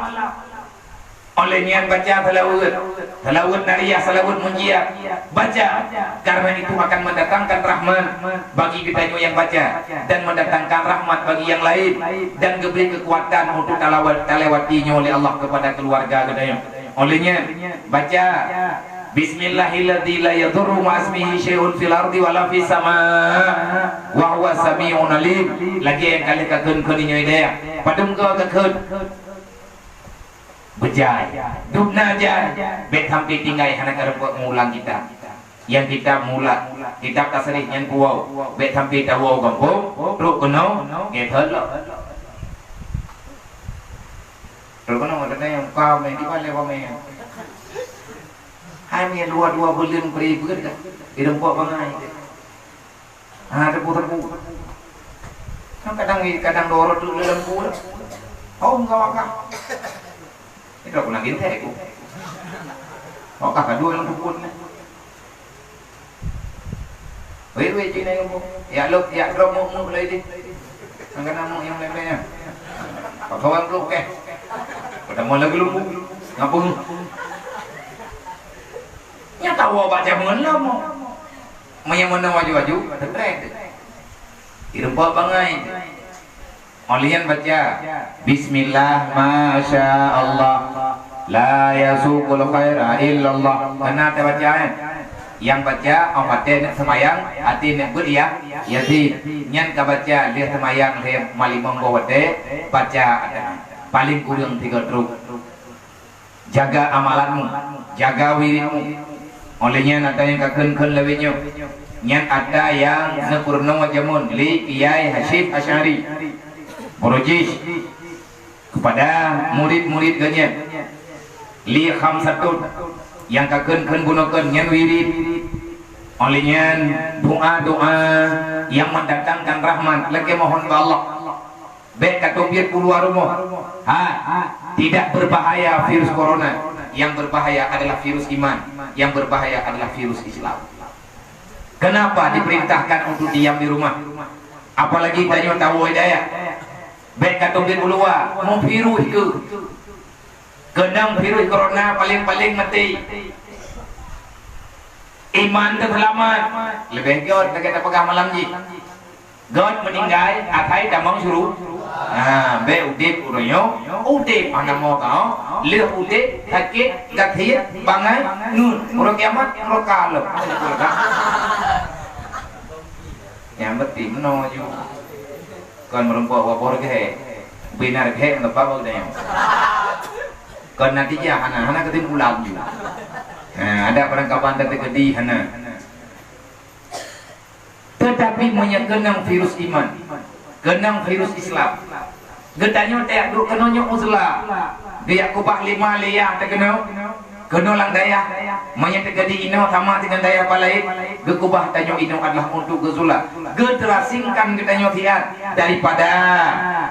Óh lheueh nyan baca seulaweuet. Seulaweuet nariyah, seulaweuet munjiat. Baca. Karena itu akan mendatangkan rahmat bagi geutanyoe nyang baca dan mendatangkan rahmat bagi nyang laén dan geubri keukuatan untuk talawat, talewati nyoe lé Allah kepada keluarga geutanyoe. Óh lheueh nyan baca, "Bismillahilladzi la yadurru ma'asmihi syai'un fil ardi wala fis sama, wa huwas sami'un alim." Lagèe nyang ka lheueh kakheun-kheun nyoe deh. Padum goe kakheun? Beujai. Dubna jai. Bèk sampai tinggai hana kareupeuk meuulang kitab. Nyang kitab mula, kitab tasrih nyan kuwoe. Bèk sampai tawoe gampông, trok keunoe, gèt lom. Trok keunoe, kata nyang ka mè, di mana lewat mè? Hai mè dua-dua buleuen bri beuet dah. Di rumpok bangai. Ha, teupeu-teupeu. Kan kadang, kadang dorot tu dalam buah. Oh, enggak wakah. Itu aku nak gintai aku. Wakah kedua dalam buah ni. Wei, wei, cina yang bu. Ya, lo, ya, drop mu, mu, mulai di. Angka nama yang lain-lainnya. Pakawan tu, okey. Pertama lagi lu, bu. Ngapa? Nyata wa baca mengelam. Meunyoe meunan waju-waju, teutrek. Ireumpok bangai. Óh lheueh nyan baca, "Bismillah, masya Allah, la yasuqul khaira illallah." Kana tabaca, eh? Nyang baca, óh watèe neuk seumayang, até neuk beuet ya, Yasin. Nyan ka baca, lheueh seumayang, lheueh malimong boh watèe, baca, paléng kureueng tiga trok. Jaga amalanmu, jaga wiridmu. Óh lheueh nyan ata nyang ka kheun-kheun lawét nyoe. Nyan ata nyang neupeurunoe jameun lé Kiai Hasyim Asy'ari. Burujis kepada murid-murid geuh nyan. Li khamsatun nyang ka kheun-kheun bunoe kheun nyan wirid. Óh lheueh nyan doa-doa nyang mendatangkan rahmat, lagèe mohon bak Allah. Bèk ka teubiet u luwa rumoh. Ha, tidak berbahaya virus corona. Yang berbahaya adalah virus iman. Yang berbahaya adalah virus Islam. Kenapa diperintahkan untuk diam di rumah? Apalagi tanyoe tawoe dayah. Bèk ka teubiet u luwa, meuvirus keuh. Keunong virus corona paléng-paléng maté. Iman teuseulamat. Leubeh göt lagèe tapeugah malam jih. Göt meuninggai, akhai tamong syuru-, ha, bèk udép uroe nyoe, udép hana mo tao, lheueh udép, sakét, gasien, bangai, ngon. Uroe kiamat, uroe ka lom. Nyang penting meunoe ju. Kon meureumpok wapoh geuhèk. Binar geuhèk meureumpok wapoh geuhèk. Kon natijah hana, hana keutimpulan ju. Ha, ada barangkapan teukeudi hana. Teutapi meunyoe keunong virus iman, keunong virus Islam, geutanyoe tajak duek keunoe nyoe uzlah. Geujak keubah lima lé yah teuh keunoe, keunoe lam dayah. Meunyoe teukeudi inoe sama deungon dayah bak laén, geukeubah tanyoe inoe adalah untuk geuzula. Geuteurasingkan geutanyoe siat daripada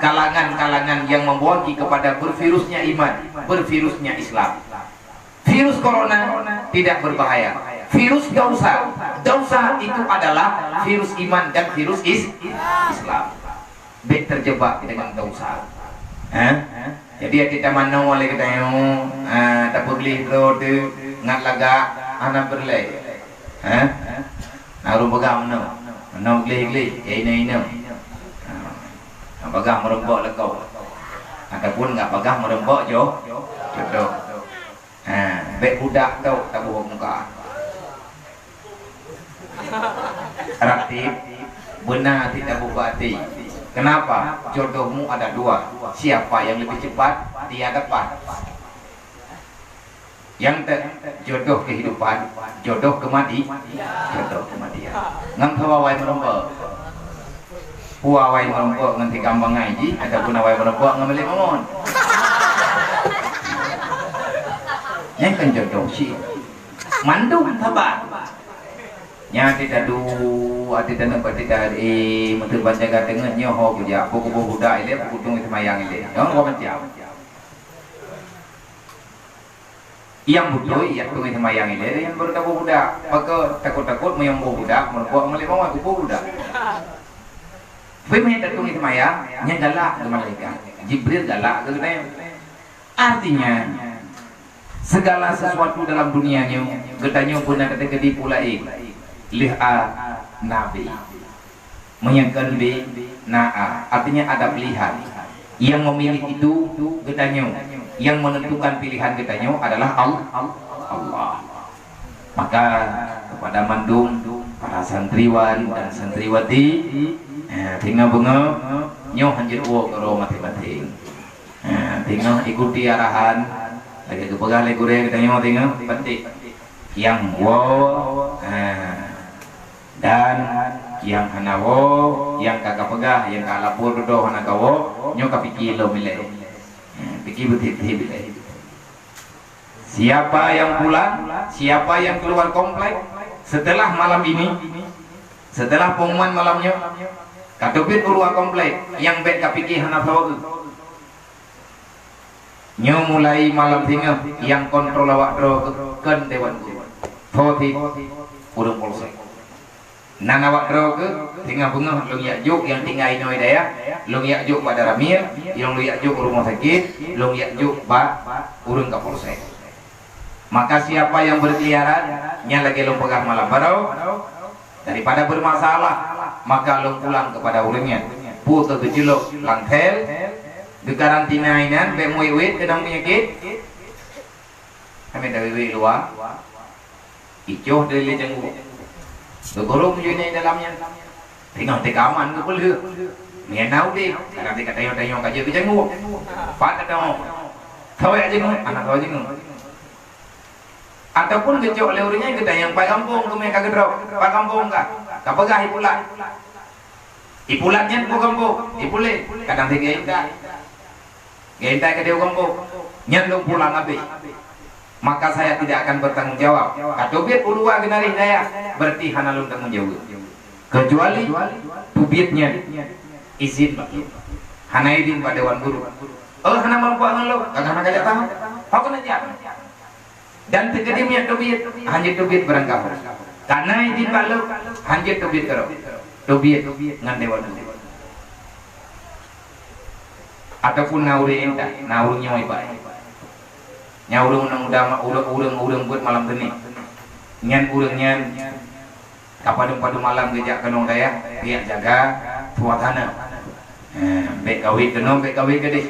kalangan-kalangan yang membawa kepada bervirusnya iman, bervirusnya Islam. Virus corona tidak berbahaya. Virus dosa. Dosa itu adalah virus iman dan virus is-, Islam. Bèk terjebak dengan dosa. Hah? Jadi, até tamanoe lé geutanyoe, ah, tapeugleh droe teuh ngat lagak hana peureulèe. Hah? Harôh peugah meunoe. Meunoe gleh-gleh, ya inoe-inoe. Ah, peugah meureumpok lakoe. Ataupun ngat peugah meureumpok jo-, jodoh. Ha, bèk budak tôk taboh muka. Ratib, beuna sit taboh bak até. Kenapa? Jodohmu ada dua. Siapa yang lebih cepat, dia dapat. Nyang te-, jodoh kehidupan, jodoh kemati-, jodoh kematian. Ngon sawa awai meureumpok. Peue awai meureumpok ngon tikang bangai jih, ataupun awai meureumpok ngon milék mongon. Nyan kan jodoh cit. Mandum saban. Nyan até tadu, até taneuk bak até ta-, eh, meuteuban jaga teungeut nyoe ho kujak, peue kuboh budak ilèe, peue kutueng seumayang ilèe. Nyoe dua macam. Nyang beutôi, ya, tueng seumayang ilée, nyang baru taboh budak. Maka takot-takot meunyoe boh budak, meureumpok meulée mawai kubu budak. Pih meuhé tatung seumayang, nyang galak keu malaikat. Jibril galak keu geutanyoe. Artinya, segala sesuatu dalam dunia nyoe, geutanyoe pun ada terjadi pula, eh, leh a nabi. Menyangkan B, na A, artinya ada pilihan. Yang memilih itu geutanyoe, yang menentukan pilihan geutanyoe adalah Al-, Allah. Maka kepada mandum para santriwan dan santriwati, eh, tinggai beungoh nyoe hanjeuet woe keudroe maté-maté. Eh, tinggai ikuti arahan, lagée geupeugah lé gurée geutanyoe tinggai penting. Yang woe, eh, Dan nyang hana woe, nyang ka kapeugah, nyang ka lapor dudoe hana kawoe, nyoe kapike lom ilée. Pike beuteubiet-teubiet ilée. Siapa yang pulang, siapa yang keluar komplek setelah malam ini, setelah pengumuman malam nyoe, kateubiet u luwa komplek, nyang bék kapike hana saweue. Nyoe mulai malam singoh nyang kontrol awak droe keuh kon dewan guru. Tho cit ureuëng polsek. Nan awak droe keuh singoh beungoh lôn jak jok nyang tinggai inoe dayah, lôn jak jok bak Danramil, lôn jak jok rumoh sakét, lôn jak jok bak ureuëng kapolsek. Maka siapa yang berkeliaran, nyan lagée lôn peugah malam baroe, daripada bermasalah, maka lôn pulang kepada ureuëng nyan. Peue keuh geucilok lam sel, geukarantina inan, bék meuwét-wét keunong peunyakét. Kami dari wét luwa, icoh dari lé janggut. Geugurong jeuet nyang dalam nyan. Tengah teukaman geupeulheueh. Meunyo na udeb, kadang teuka tanyoe-tanyoe ka jeuet keu janggut. Pat ka tanyoe. Saweue janggut, anak saweue janggut. Ataupun geucok lé ureuëng nyan geutanyong pat gampông keumeung ka geudrob, pat gampông ka, ka peugah ipulat. Ipulat nyan peue gampông, ipulat, kadang tiga intai. Geuintai keudeh u gampông, nyan lôn pulang habéh. Maka saya tidak akan bertanggung jawab. Kateubiet u luwa geunarih dayah, berarti hana lôn tanggung jawab. Kecuali teubiet nyan izin bak lôn. Hana izin bak dewan guru. Oh, hana mampu ngon lôn, ka hana kajak tahu. Ho keuneuk jak. Dan teukeudi meunyo teubiet, hanjeuet teubiet barangkaho. Kana izin bak lôn, hanjeuet teubiet keudroe. Teubiet ngon dewan guru. Ataupun na ureuëng intat, na ureuëng nyang ibai. Nyan ureuëng-ureuëng udama, ureuëng-ureuëng beuet malam teungoh. Nyan ureuëng nyan ka padum-padum malam geujak keunong dayah, geujak jaga suasana. Eh, bék kawét keunong, bék kawét keudeh.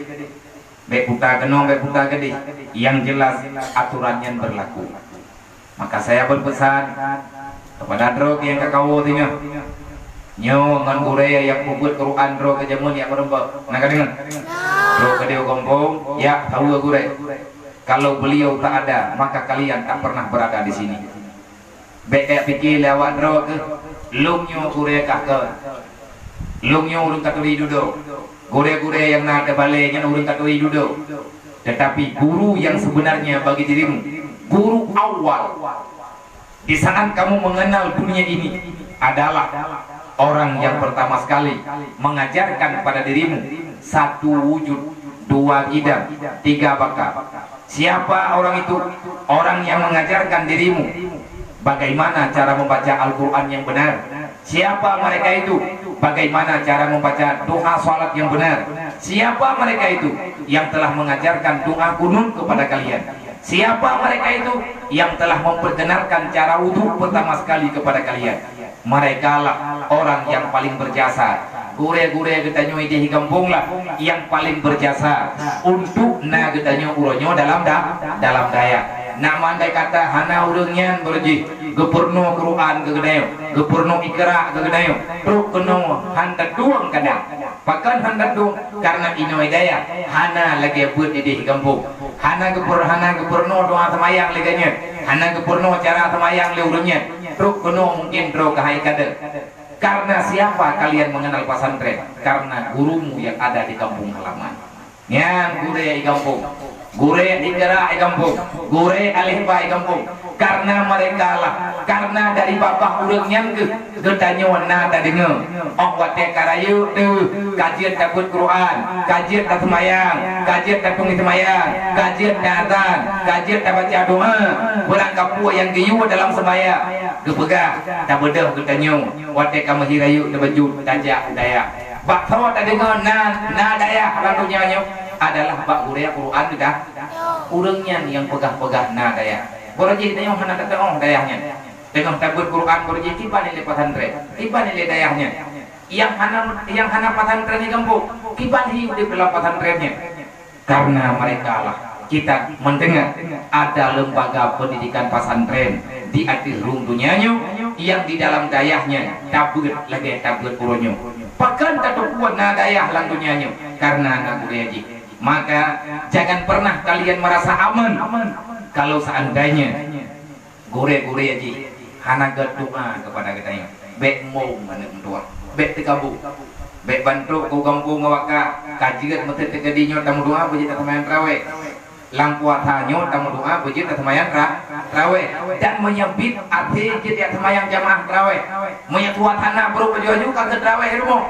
Bék puta keunong, bék puta keudeh. Yang jelas aturan nyan berlaku. Maka saya berpesan kepada droe nyang ka kawoe singoh. Nyoe ngon gurée nyang peubuet Quran droe keu jameun nyang meureumpok. Na ka deungoe? Droe keudeh u gampông, ya, tahu gurée. Kalau beliau tak ada, maka kalian tak pernah berada di sini. Bék kajak pike lé awak droe keuh, lôn nyoe gurée kah keu. Lôn nyoe ureuëng katuri dudoe. Gurée-gurée nyang na teubalée nyan ureuëng katuri dudoe. Tetapi guru yang sebenarnya bagi dirimu, guru awal di saat kamu mengenal dunia ini adalah orang yang pertama sekali mengajarkan pada dirimu satu wujud, dua kidam, tiga baka. Siapa orang itu? Orang yang mengajarkan dirimu bagaimana cara membaca Al-Quran yang benar. Siapa mereka itu? Bagaimana cara membaca doa salat yang benar? Siapa mereka itu yang telah mengajarkan doa kunut kepada kalian? Siapa mereka itu yang telah memperkenalkan cara wudhu pertama sekali kepada kalian? Merekalah orang yang paling berjasa. Gurée-gurée geutanyoe di gampông lah yang paling berjasa untuk na geutanyoe uroe nyoe dalam da-, dalam dayah. Nak mandai kata hana ureuëng nyan beureuji geupeurunoe Quran keu geutanyoe, geupeurunoe Iqra keu geutanyoe, trok keunoe han tatueng kadang. Pakon han tatueng? Karena inoe dayah hana lagée beuet ideh gampông. Hana geupeur-, hana geupeurunoe doa seumayang lagée nyan, hana geupeurunoe cara seumayang lé ureuëng nyan. Trok keunoe mungkin droe keuhai kadeuh. Karena siapa kalian mengenal pesantren? Karena gurumu yang ada di kampung halaman. Nyan gurée i gampông, gurée Iqra i gampông, gurée Alif Ba i gampông. Karena mereka lah, karena dari babah ureuëng nyan geuh geutanyoe na tadeungoe. Óh watée ka rayeuk teuh, ka jeuet tabeuet Quran, ka jeuet taseumayang, ka jeuet tapeungeuh seumayang, ka jeuet taazan, ka jeuet tabaca doa, beurangkapeue nyang geuyue dalam seumayang. Geupeugah, tabeudôh geutanyoe, watée ka meuhi rayeuk neubeujeuet tajak u dayah. Bak soe tadeungoe na, na dayah lam donya nyoe adalah bak gurée Quran geutanyoe. Ureuëng nyan nyang peugah-peugah na dayah. Boro jih tanyoe hana tateuoh dayah nyan. Teungoh tabeuet Quran boro jih kiban ilée pesantren, kiban ilée dayah nyan. Nyang hana, nyang hana pesantren di gampông, kiban hi udeb dalam pesantren nyan. Karena mereka lah kita mendengar ada lembaga pendidikan pesantren di ateueh rhueng donya nyoe nyang di dalam dayah nyan tabeuet lagée tabeuet uroe nyoe. Pakon tateupeue na dayah lam donya nyoe? Karena na gurée jih. Maka jangan pernah kalian merasa aman kalau seandainya gurée-gurée jih hana geudoa kepada geutanyoe. Bék mong aneuk meutuah, bék teukabô, bék bantrok keu gampông awak ka, ka jeuet meuteuk teukadi nyoe tameudoa beujeuet taseumayang traweh. Lam puasa nyoe tameudoa beujeuet taseumayang tra-, traweh. Dan meunyoe biet até jeuet taseumayang jamaah traweh. Meunyoe tuha hana brok baju-baju ka keu traweh rumoh.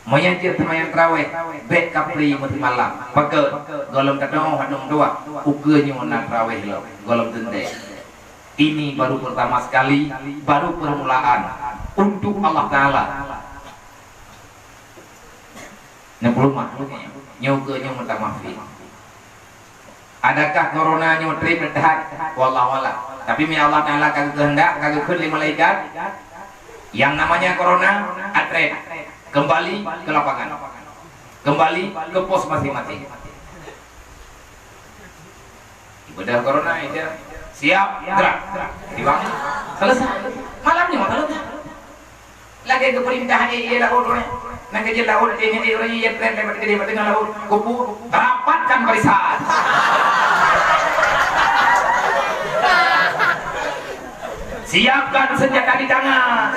Meunyoe jeuet seumayang traweh, bék kapri meusimalam. Pakon? Gohlom teudoh aneuk meutuah, ukeue nyoe na traweh lom, gohlom teuntée. Ini baru pertama sekali, baru permulaan untuk Allah Taala. Neupeulumah, nyoe ukeue nyoe meutamah pih. Adakah corona nyoe treb that? Wallahu a'lam. Tapi meunyoe Allah Taala ka geukeuheundak, ka geukheun lé malaikat, yang namanya corona, atreb, kembali ke lapangan. Kembali ke pos masing-masing. Bedah corona itu. Siap, gerak. Tiba. Selesai. Malam nyoe selesai. Lagée geupeurintah ék, ék laôt, ureuëng. Nyang keujeuet laôt, ék nyan, ék ureuëng, ék treb, lewat keudeh, bak teungoh laôt. Kubu, rapatkan barisan. Siapkan senjata di tangan.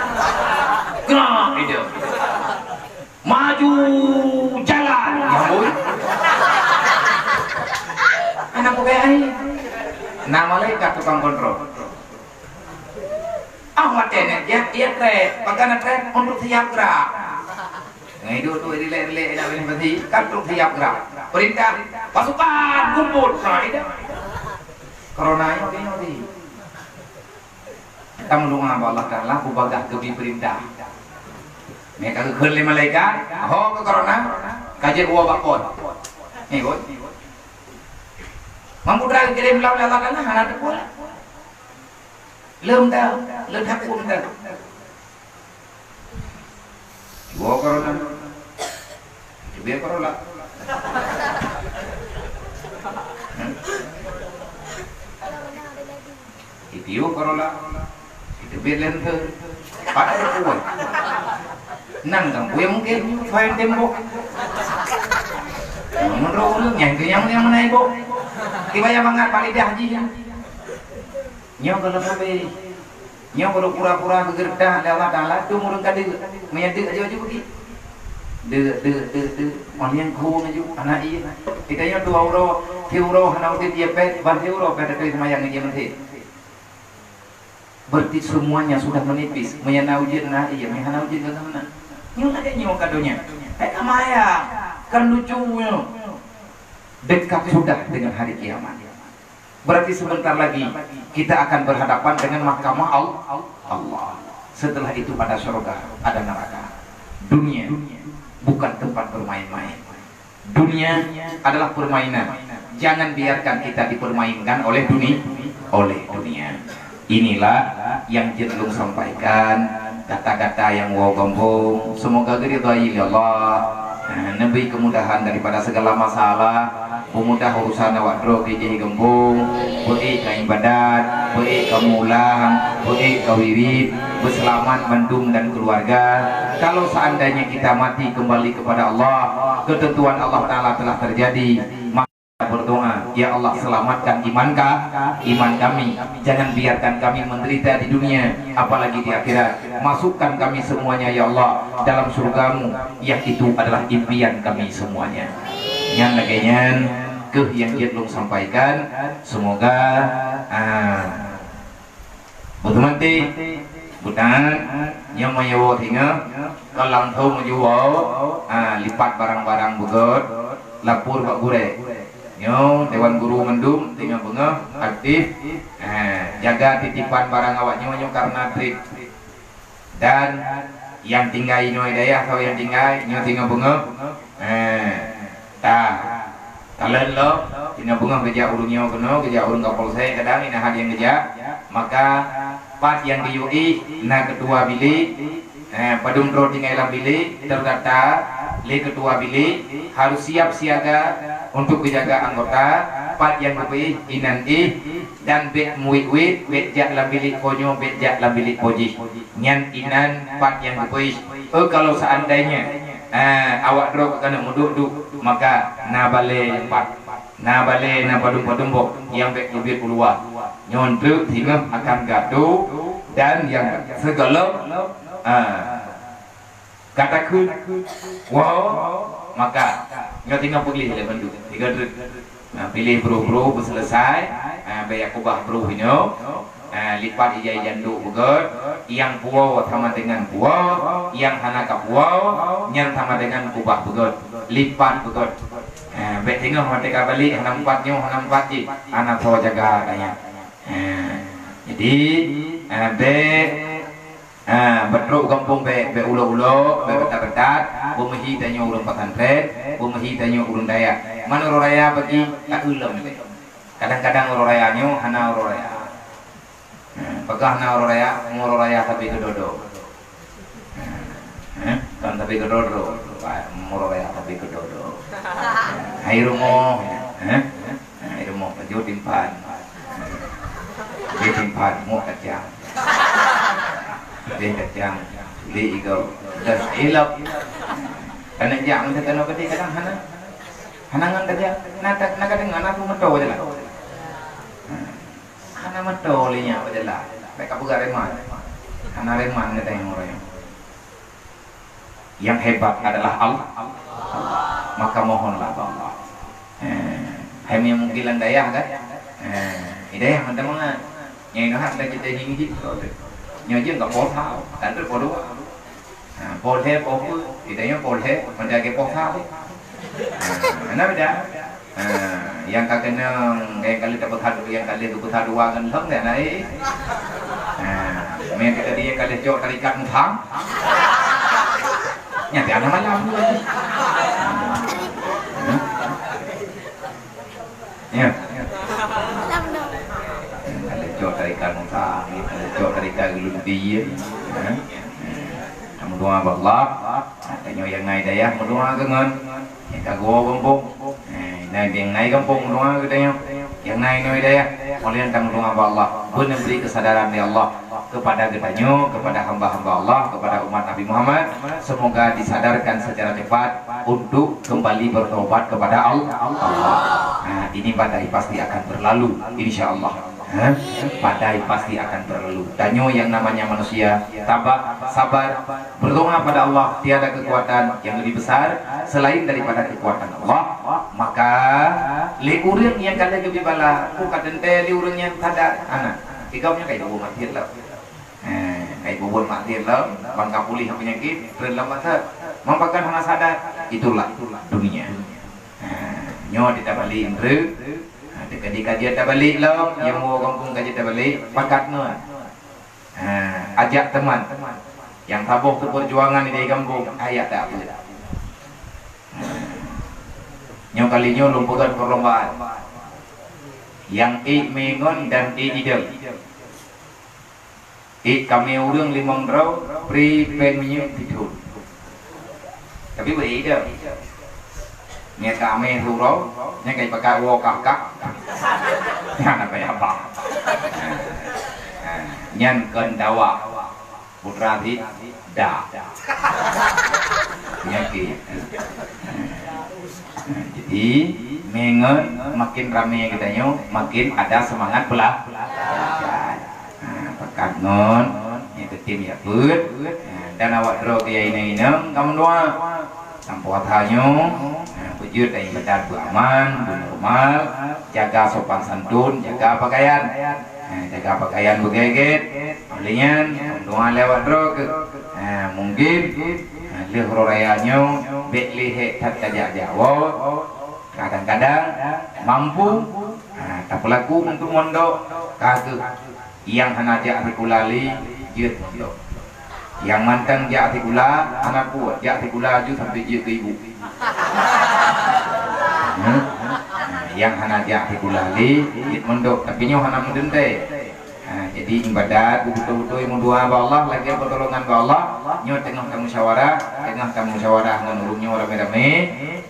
Gerak, itu. Maju, jalan. Ya ampun. Anak bukai ai. Nama malaikat tukang kontrol. Ah, watée nyan, ya, ya, treb. Pakon na treb? Untuk siap gerak. Nah, itu tu rilek-rilek nak boleh berhenti, kan untuk siap gerak. Perintah, pasukan, kumpul. Nah, itu. Corona ini, ini, ini. Kita mendoa bak Allah Taala, bubagah geubri perintah. Mereka geukheun lé malaikat, ho ke corona, ka jeuet woe bak pon. Ni, Bos. Mampu terang kirim lam Allah Taala, hana teupeue. Leuem dah, leuem dah pun dah. Dua corona. Lebih corona. Itu corona. Itu biar lenteu. Pada kuat. Nang kampung mungkin file tembok. Menurut ulun yang tu yang yang mana ibu? Tiba yang mangat balik dah haji. Nyoe gohlom habéh. Nyoe gohlom pura-pura geugeureudah lé Allah Taala, tu ureuëng ka deuk. Meunyo deuk aju-aju bagi. Deuk, deuk, deuk, deuk. Wan nyang keu laju, hana ié. Kita nyoe dua uroe, siuroe hana udeb ié pet, ban siuroe pet ateueh seumayang ié meuntée. Berarti semuanya sudah menipis. Meunyo na ujeuen na ié, meunyo hana ujeuen ka hana. Nyoe lagée nyoe ka donya. Hai ka maya, kan lucu nyoe. Dekat sudah dengan hari kiamat. Berarti sebentar lagi kita akan berhadapan dengan mahkamah Al-, Allah. Setelah itu ada surga, ada neraka. Dunia bukan tempat bermain-main. Dunia adalah permainan. Jangan biarkan kita dipermainkan oleh dunia, oleh dunia. Inilah yang jeuet lôn sampaikan, gata-gata nyang woe gampông, semoga geuridhai lé Allah. Nah, neubri kemudahan daripada segala masalah, peumudah urusan awak droe keu jih gampông, beu-ék ka ibadat, beu-ék ka mulang, beu-ék ka wirid, beuseulamat mandum dan keluarga. Kalau seandainya kita mati kembali kepada Allah, ketentuan Allah Taala telah terjadi. Berdoa, "Ya Allah, selamatkan iman ka-, iman kami. Jangan biarkan kami menderita di dunia, apalagi di akhirat. Masukkan kami semuanya, ya Allah, dalam surgamu, yang itu adalah impian kami semuanya." Nyan lagée nyan, Itu yang jeuet lôn sampaikan. Semoga, ah, beuteumanti, beutaat, nyang meunyoe woe singoh, kon langsông meunyoe woe, ah, lipat barang-barang beugöt, lapor bak gurée. Nyoe dewan guru mandum singoh beungoh aktif, ah, jaga titipan barang awak nyoe, nyoe karena trip. Dan nyang tinggai inoe dayah, atau nyang tinggai nyoe singoh beungoh, eh, ta, talon lom, singoh beungoh geujak ureueng nyoe keunoe, geujak ureueng Kapolsek, kadang ina hat nyang geujak, maka pat nyang geuyue ih na keutua bilék, eh, padum droe tinggai lam bilék, terdata lé keutua bilék, harus siap siaga untuk geujaga anggota, pat nyang geupeuih inan ih, dan bék meuwét-wét, bék jak lam bilék po nyoe, bék jak lam bilék po jih. Nyan inan pat nyang geupeuih. Oh, kalau seandainya, eh, awak droe ka keuneuk meuduek-duek, maka na balée nyang pat. Na balée, na padum-padum boh nyang bék teubiet u luwa. Nyoe treuk singoh akan geuatoe dan nyang sigohlom, eh, gata kheun, woe, maka nyoe singoh peugleh lé bandum. Tiga treuk. Nah, piléh broh-broh beuseuleusai, ah, bèk jak keubah broh nyoe. Ah, lipat ija-ija ndok beugöt, nyang puwoe sama dengan puwoe, nyang hana ka puwoe, nyan sama dengan keubah beugöt, lipat beugöt. Ah, bèk teungoh watèe ka balek hana meupat nyoe, hana meupat jih, hana soe jaga tanyan. Ah, jadi, ah, bèk Ah, beutrok gampông bèk, bèk ulok-ulok, bèk beutat-beutat, beumeuhi tanyoe ureueng pesantren, beumeuhi tanyoe ureueng dayah. Man uroe raya bagi taeu lom. Kadang-kadang uroe raya nyoe hana uroe raya. Ah, peugah hana uroe raya, uroe raya sabe keu dodo. Ah, kan sabe keu dodo, uroe raya sabe keu dodo. Hai rumoh, eh? Nah, ilmu pajoh timpan. Di timpan mu kacang. Di kacang, li igo. Dan ilap. Karena jak macam tanoh gede kadang hana. Hana ngon kerja. Nak nak kadang hana pun meto je lah. Hana meto le nyak je lah. Mereka bukan reman. Hana reman kata yang orang. Yang hebat adalah Allah. Maka mohonlah bak Allah. Eh, hai meunyoe mungkin lam dayah kan? Eh, di dayah mantong mangat. Nyang inong hak dah cerita jih jih. Nyoe je enggak poh tau, tak ada poh dua. Ha, poh lhèe, poh peuet, di dayah poh lhèe, mantong lagèe poh tau. Ha, mana beda? Ha, nyang ka keunong, nyang ka lheueh tapeusa-, nyang ka lheueh tapeusa dua ngon lhong dah naik. Ha, meunan tadi nyang ka lheueh cok tarikat musang. Nyan tiap malam tu. Ha? Ya. Nyang ka lheueh cok tarikat musang, nyang ka lheueh cok tarikat geuludi, ya. Ha? Kamu doa bak Allah. Ha, tanyoe nyang na dayah meudoa keu ngon. Nyang ka geuwoe gampông. Eh, na nyang na gampông meudoa keu tanyoe. Nyang na inoe dayah, oleh nyang tameudoa bak Allah. Beuna bri keusadaran lé Allah kepada geutanyoe, kepada hamba-hamba Allah, kepada umat Nabi Muhammad. Semoga disadarkan secara cepat untuk kembali bertobat kepada Al-, Allah. Nah, ini badai pasti akan berlalu, insya Allah. Ha? Badai pasti akan berlalu. Tanyoe nyang namanya manusia, tabah, sabar, berdoa pada Allah, tiada kekuatan yang lebih besar selain daripada kekuatan Allah. Maka, lé ureueng nyang ka lheueh geubri bala, bukan teuntèe lé ureueng nyang sadar, hana. Igom nyoe ka iboh maté lom. Eh, ka iboh maté lom, ban ka puléh peunyakit, treun lom masa. Meupakan hana sadar, itulah dunia. Eh, nyoe tabalek indra. Ha, teuka di kajian tabalek lom, nyang woe gampông kajian tabalek, pakat ngon. Ha, ajak teman. Nyang saboh keu peujuangan di gampông, ayat tak apa. Ha. Nyoe kali nyoe lôn peugah perlombaan. Nyang ék mé ngon dan ék idong. Ék kamé ureueng limong droe, pri péng minyeuk sithon. Tapi beu idong. Nyan kamé siuroe, nyan ka ipakat woe kah-kah. Nyan apa ya, Bang? Nyan kon dawa. Putra si da. Penyakit. Jadi, mé ngon makin ramé geutanyoe, makin ada semangat bela-, belajar. Ha, pakat ngon, nyang teutim ya peuet. Ha, dan awak droe keu inong-inong, kamoe doa. Lam puasa nyoe, ha, beujeuet dan ibadat beuaman, beunormal, jaga sopan santun, jaga pakaian. Ha, jaga pakaian beugét-gét. Oleh nyan, doa lewat droe keuh. Ha, mungkin, ha, lheueh uroe raya nyoe, bék lé hék that tajak-jak woe. Kadang-kadang mampu, ha, tapeulaku untuk mondok, ka keuh. Nyang hana jak sikula lé, jeuet mondok. Nyang mantong jak sikula, hana puet, jak sikula aju sampai jeuet keu ibu. Hmm? Nyang hana jak sikula lé, jeuet mondok, tapi nyoe hana meuteuntèe. Ha, jadi ibadat, beutôi-beutôi meudoa bak Allah, lagèe peutolongan bak Allah, nyoe teungoh tamusyawarah, teungoh tamusyawarah ngon ureueng nyoe ramé-ramé.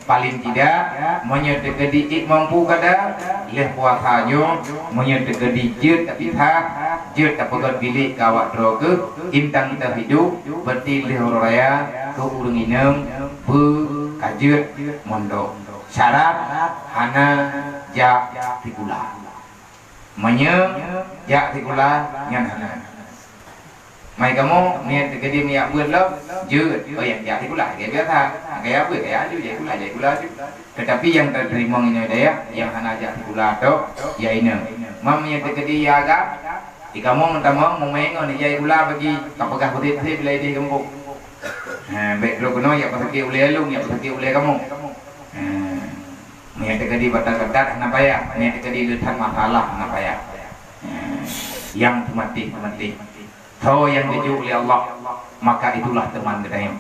Paling tidak, meunyoe teukeudi ék mampu kada, lheueh puasa nyoe, meunyoe teukeudi jeuet tapisah, jeuet tapeugöt bilék keu awak droe keuh, intan teuhidup, berarti lheueh uroe raya keu ureueng inong beu ka jeuet mondok. Syarat hana jak sikula. Meunyoe jak sikula nyan hana. Mai kamoe, meunyoe teukeudi meujak beuet lom, jeuet. Oh, nyang jak sikula, lagèe biasa. Nyang kaya beuet, kaya aju, jak sikula, jak sikula aju. Teutapi nyang tateurimong inoe dayah, nyang hana jak sikula tok, ya inong. Mam meunyoe teukeudi ya agam, di kamoe meutamong, meumèe ngon ija sikula bagi, ka peugah beutôi-beutôi bila idéh gampông. Ha, bèk droe keunoe jak peusakét ulèe along, jak peusakét ulèe kamoe. Ha, meunyoe teukeudi batat-batat, hana payah. Meunyoe teukeudi le that masalah, hana payah. Ha, nyang teumatéh-teumatéh. Soe nyang geujok lé Allah, maka itulah teman geutanyoe.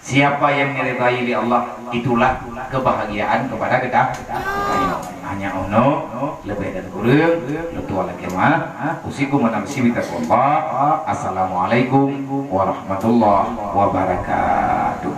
Siapa yang diridai lé Allah, itulah kebahagiaan kepada geuta-, geutanyoe. Hanya ono, leubeh dan kureueng, lôn tuan lakèe meu'ah. Usikum wa nafsi bitaqwallah. Assalamualaikum warahmatullahi wabarakatuh.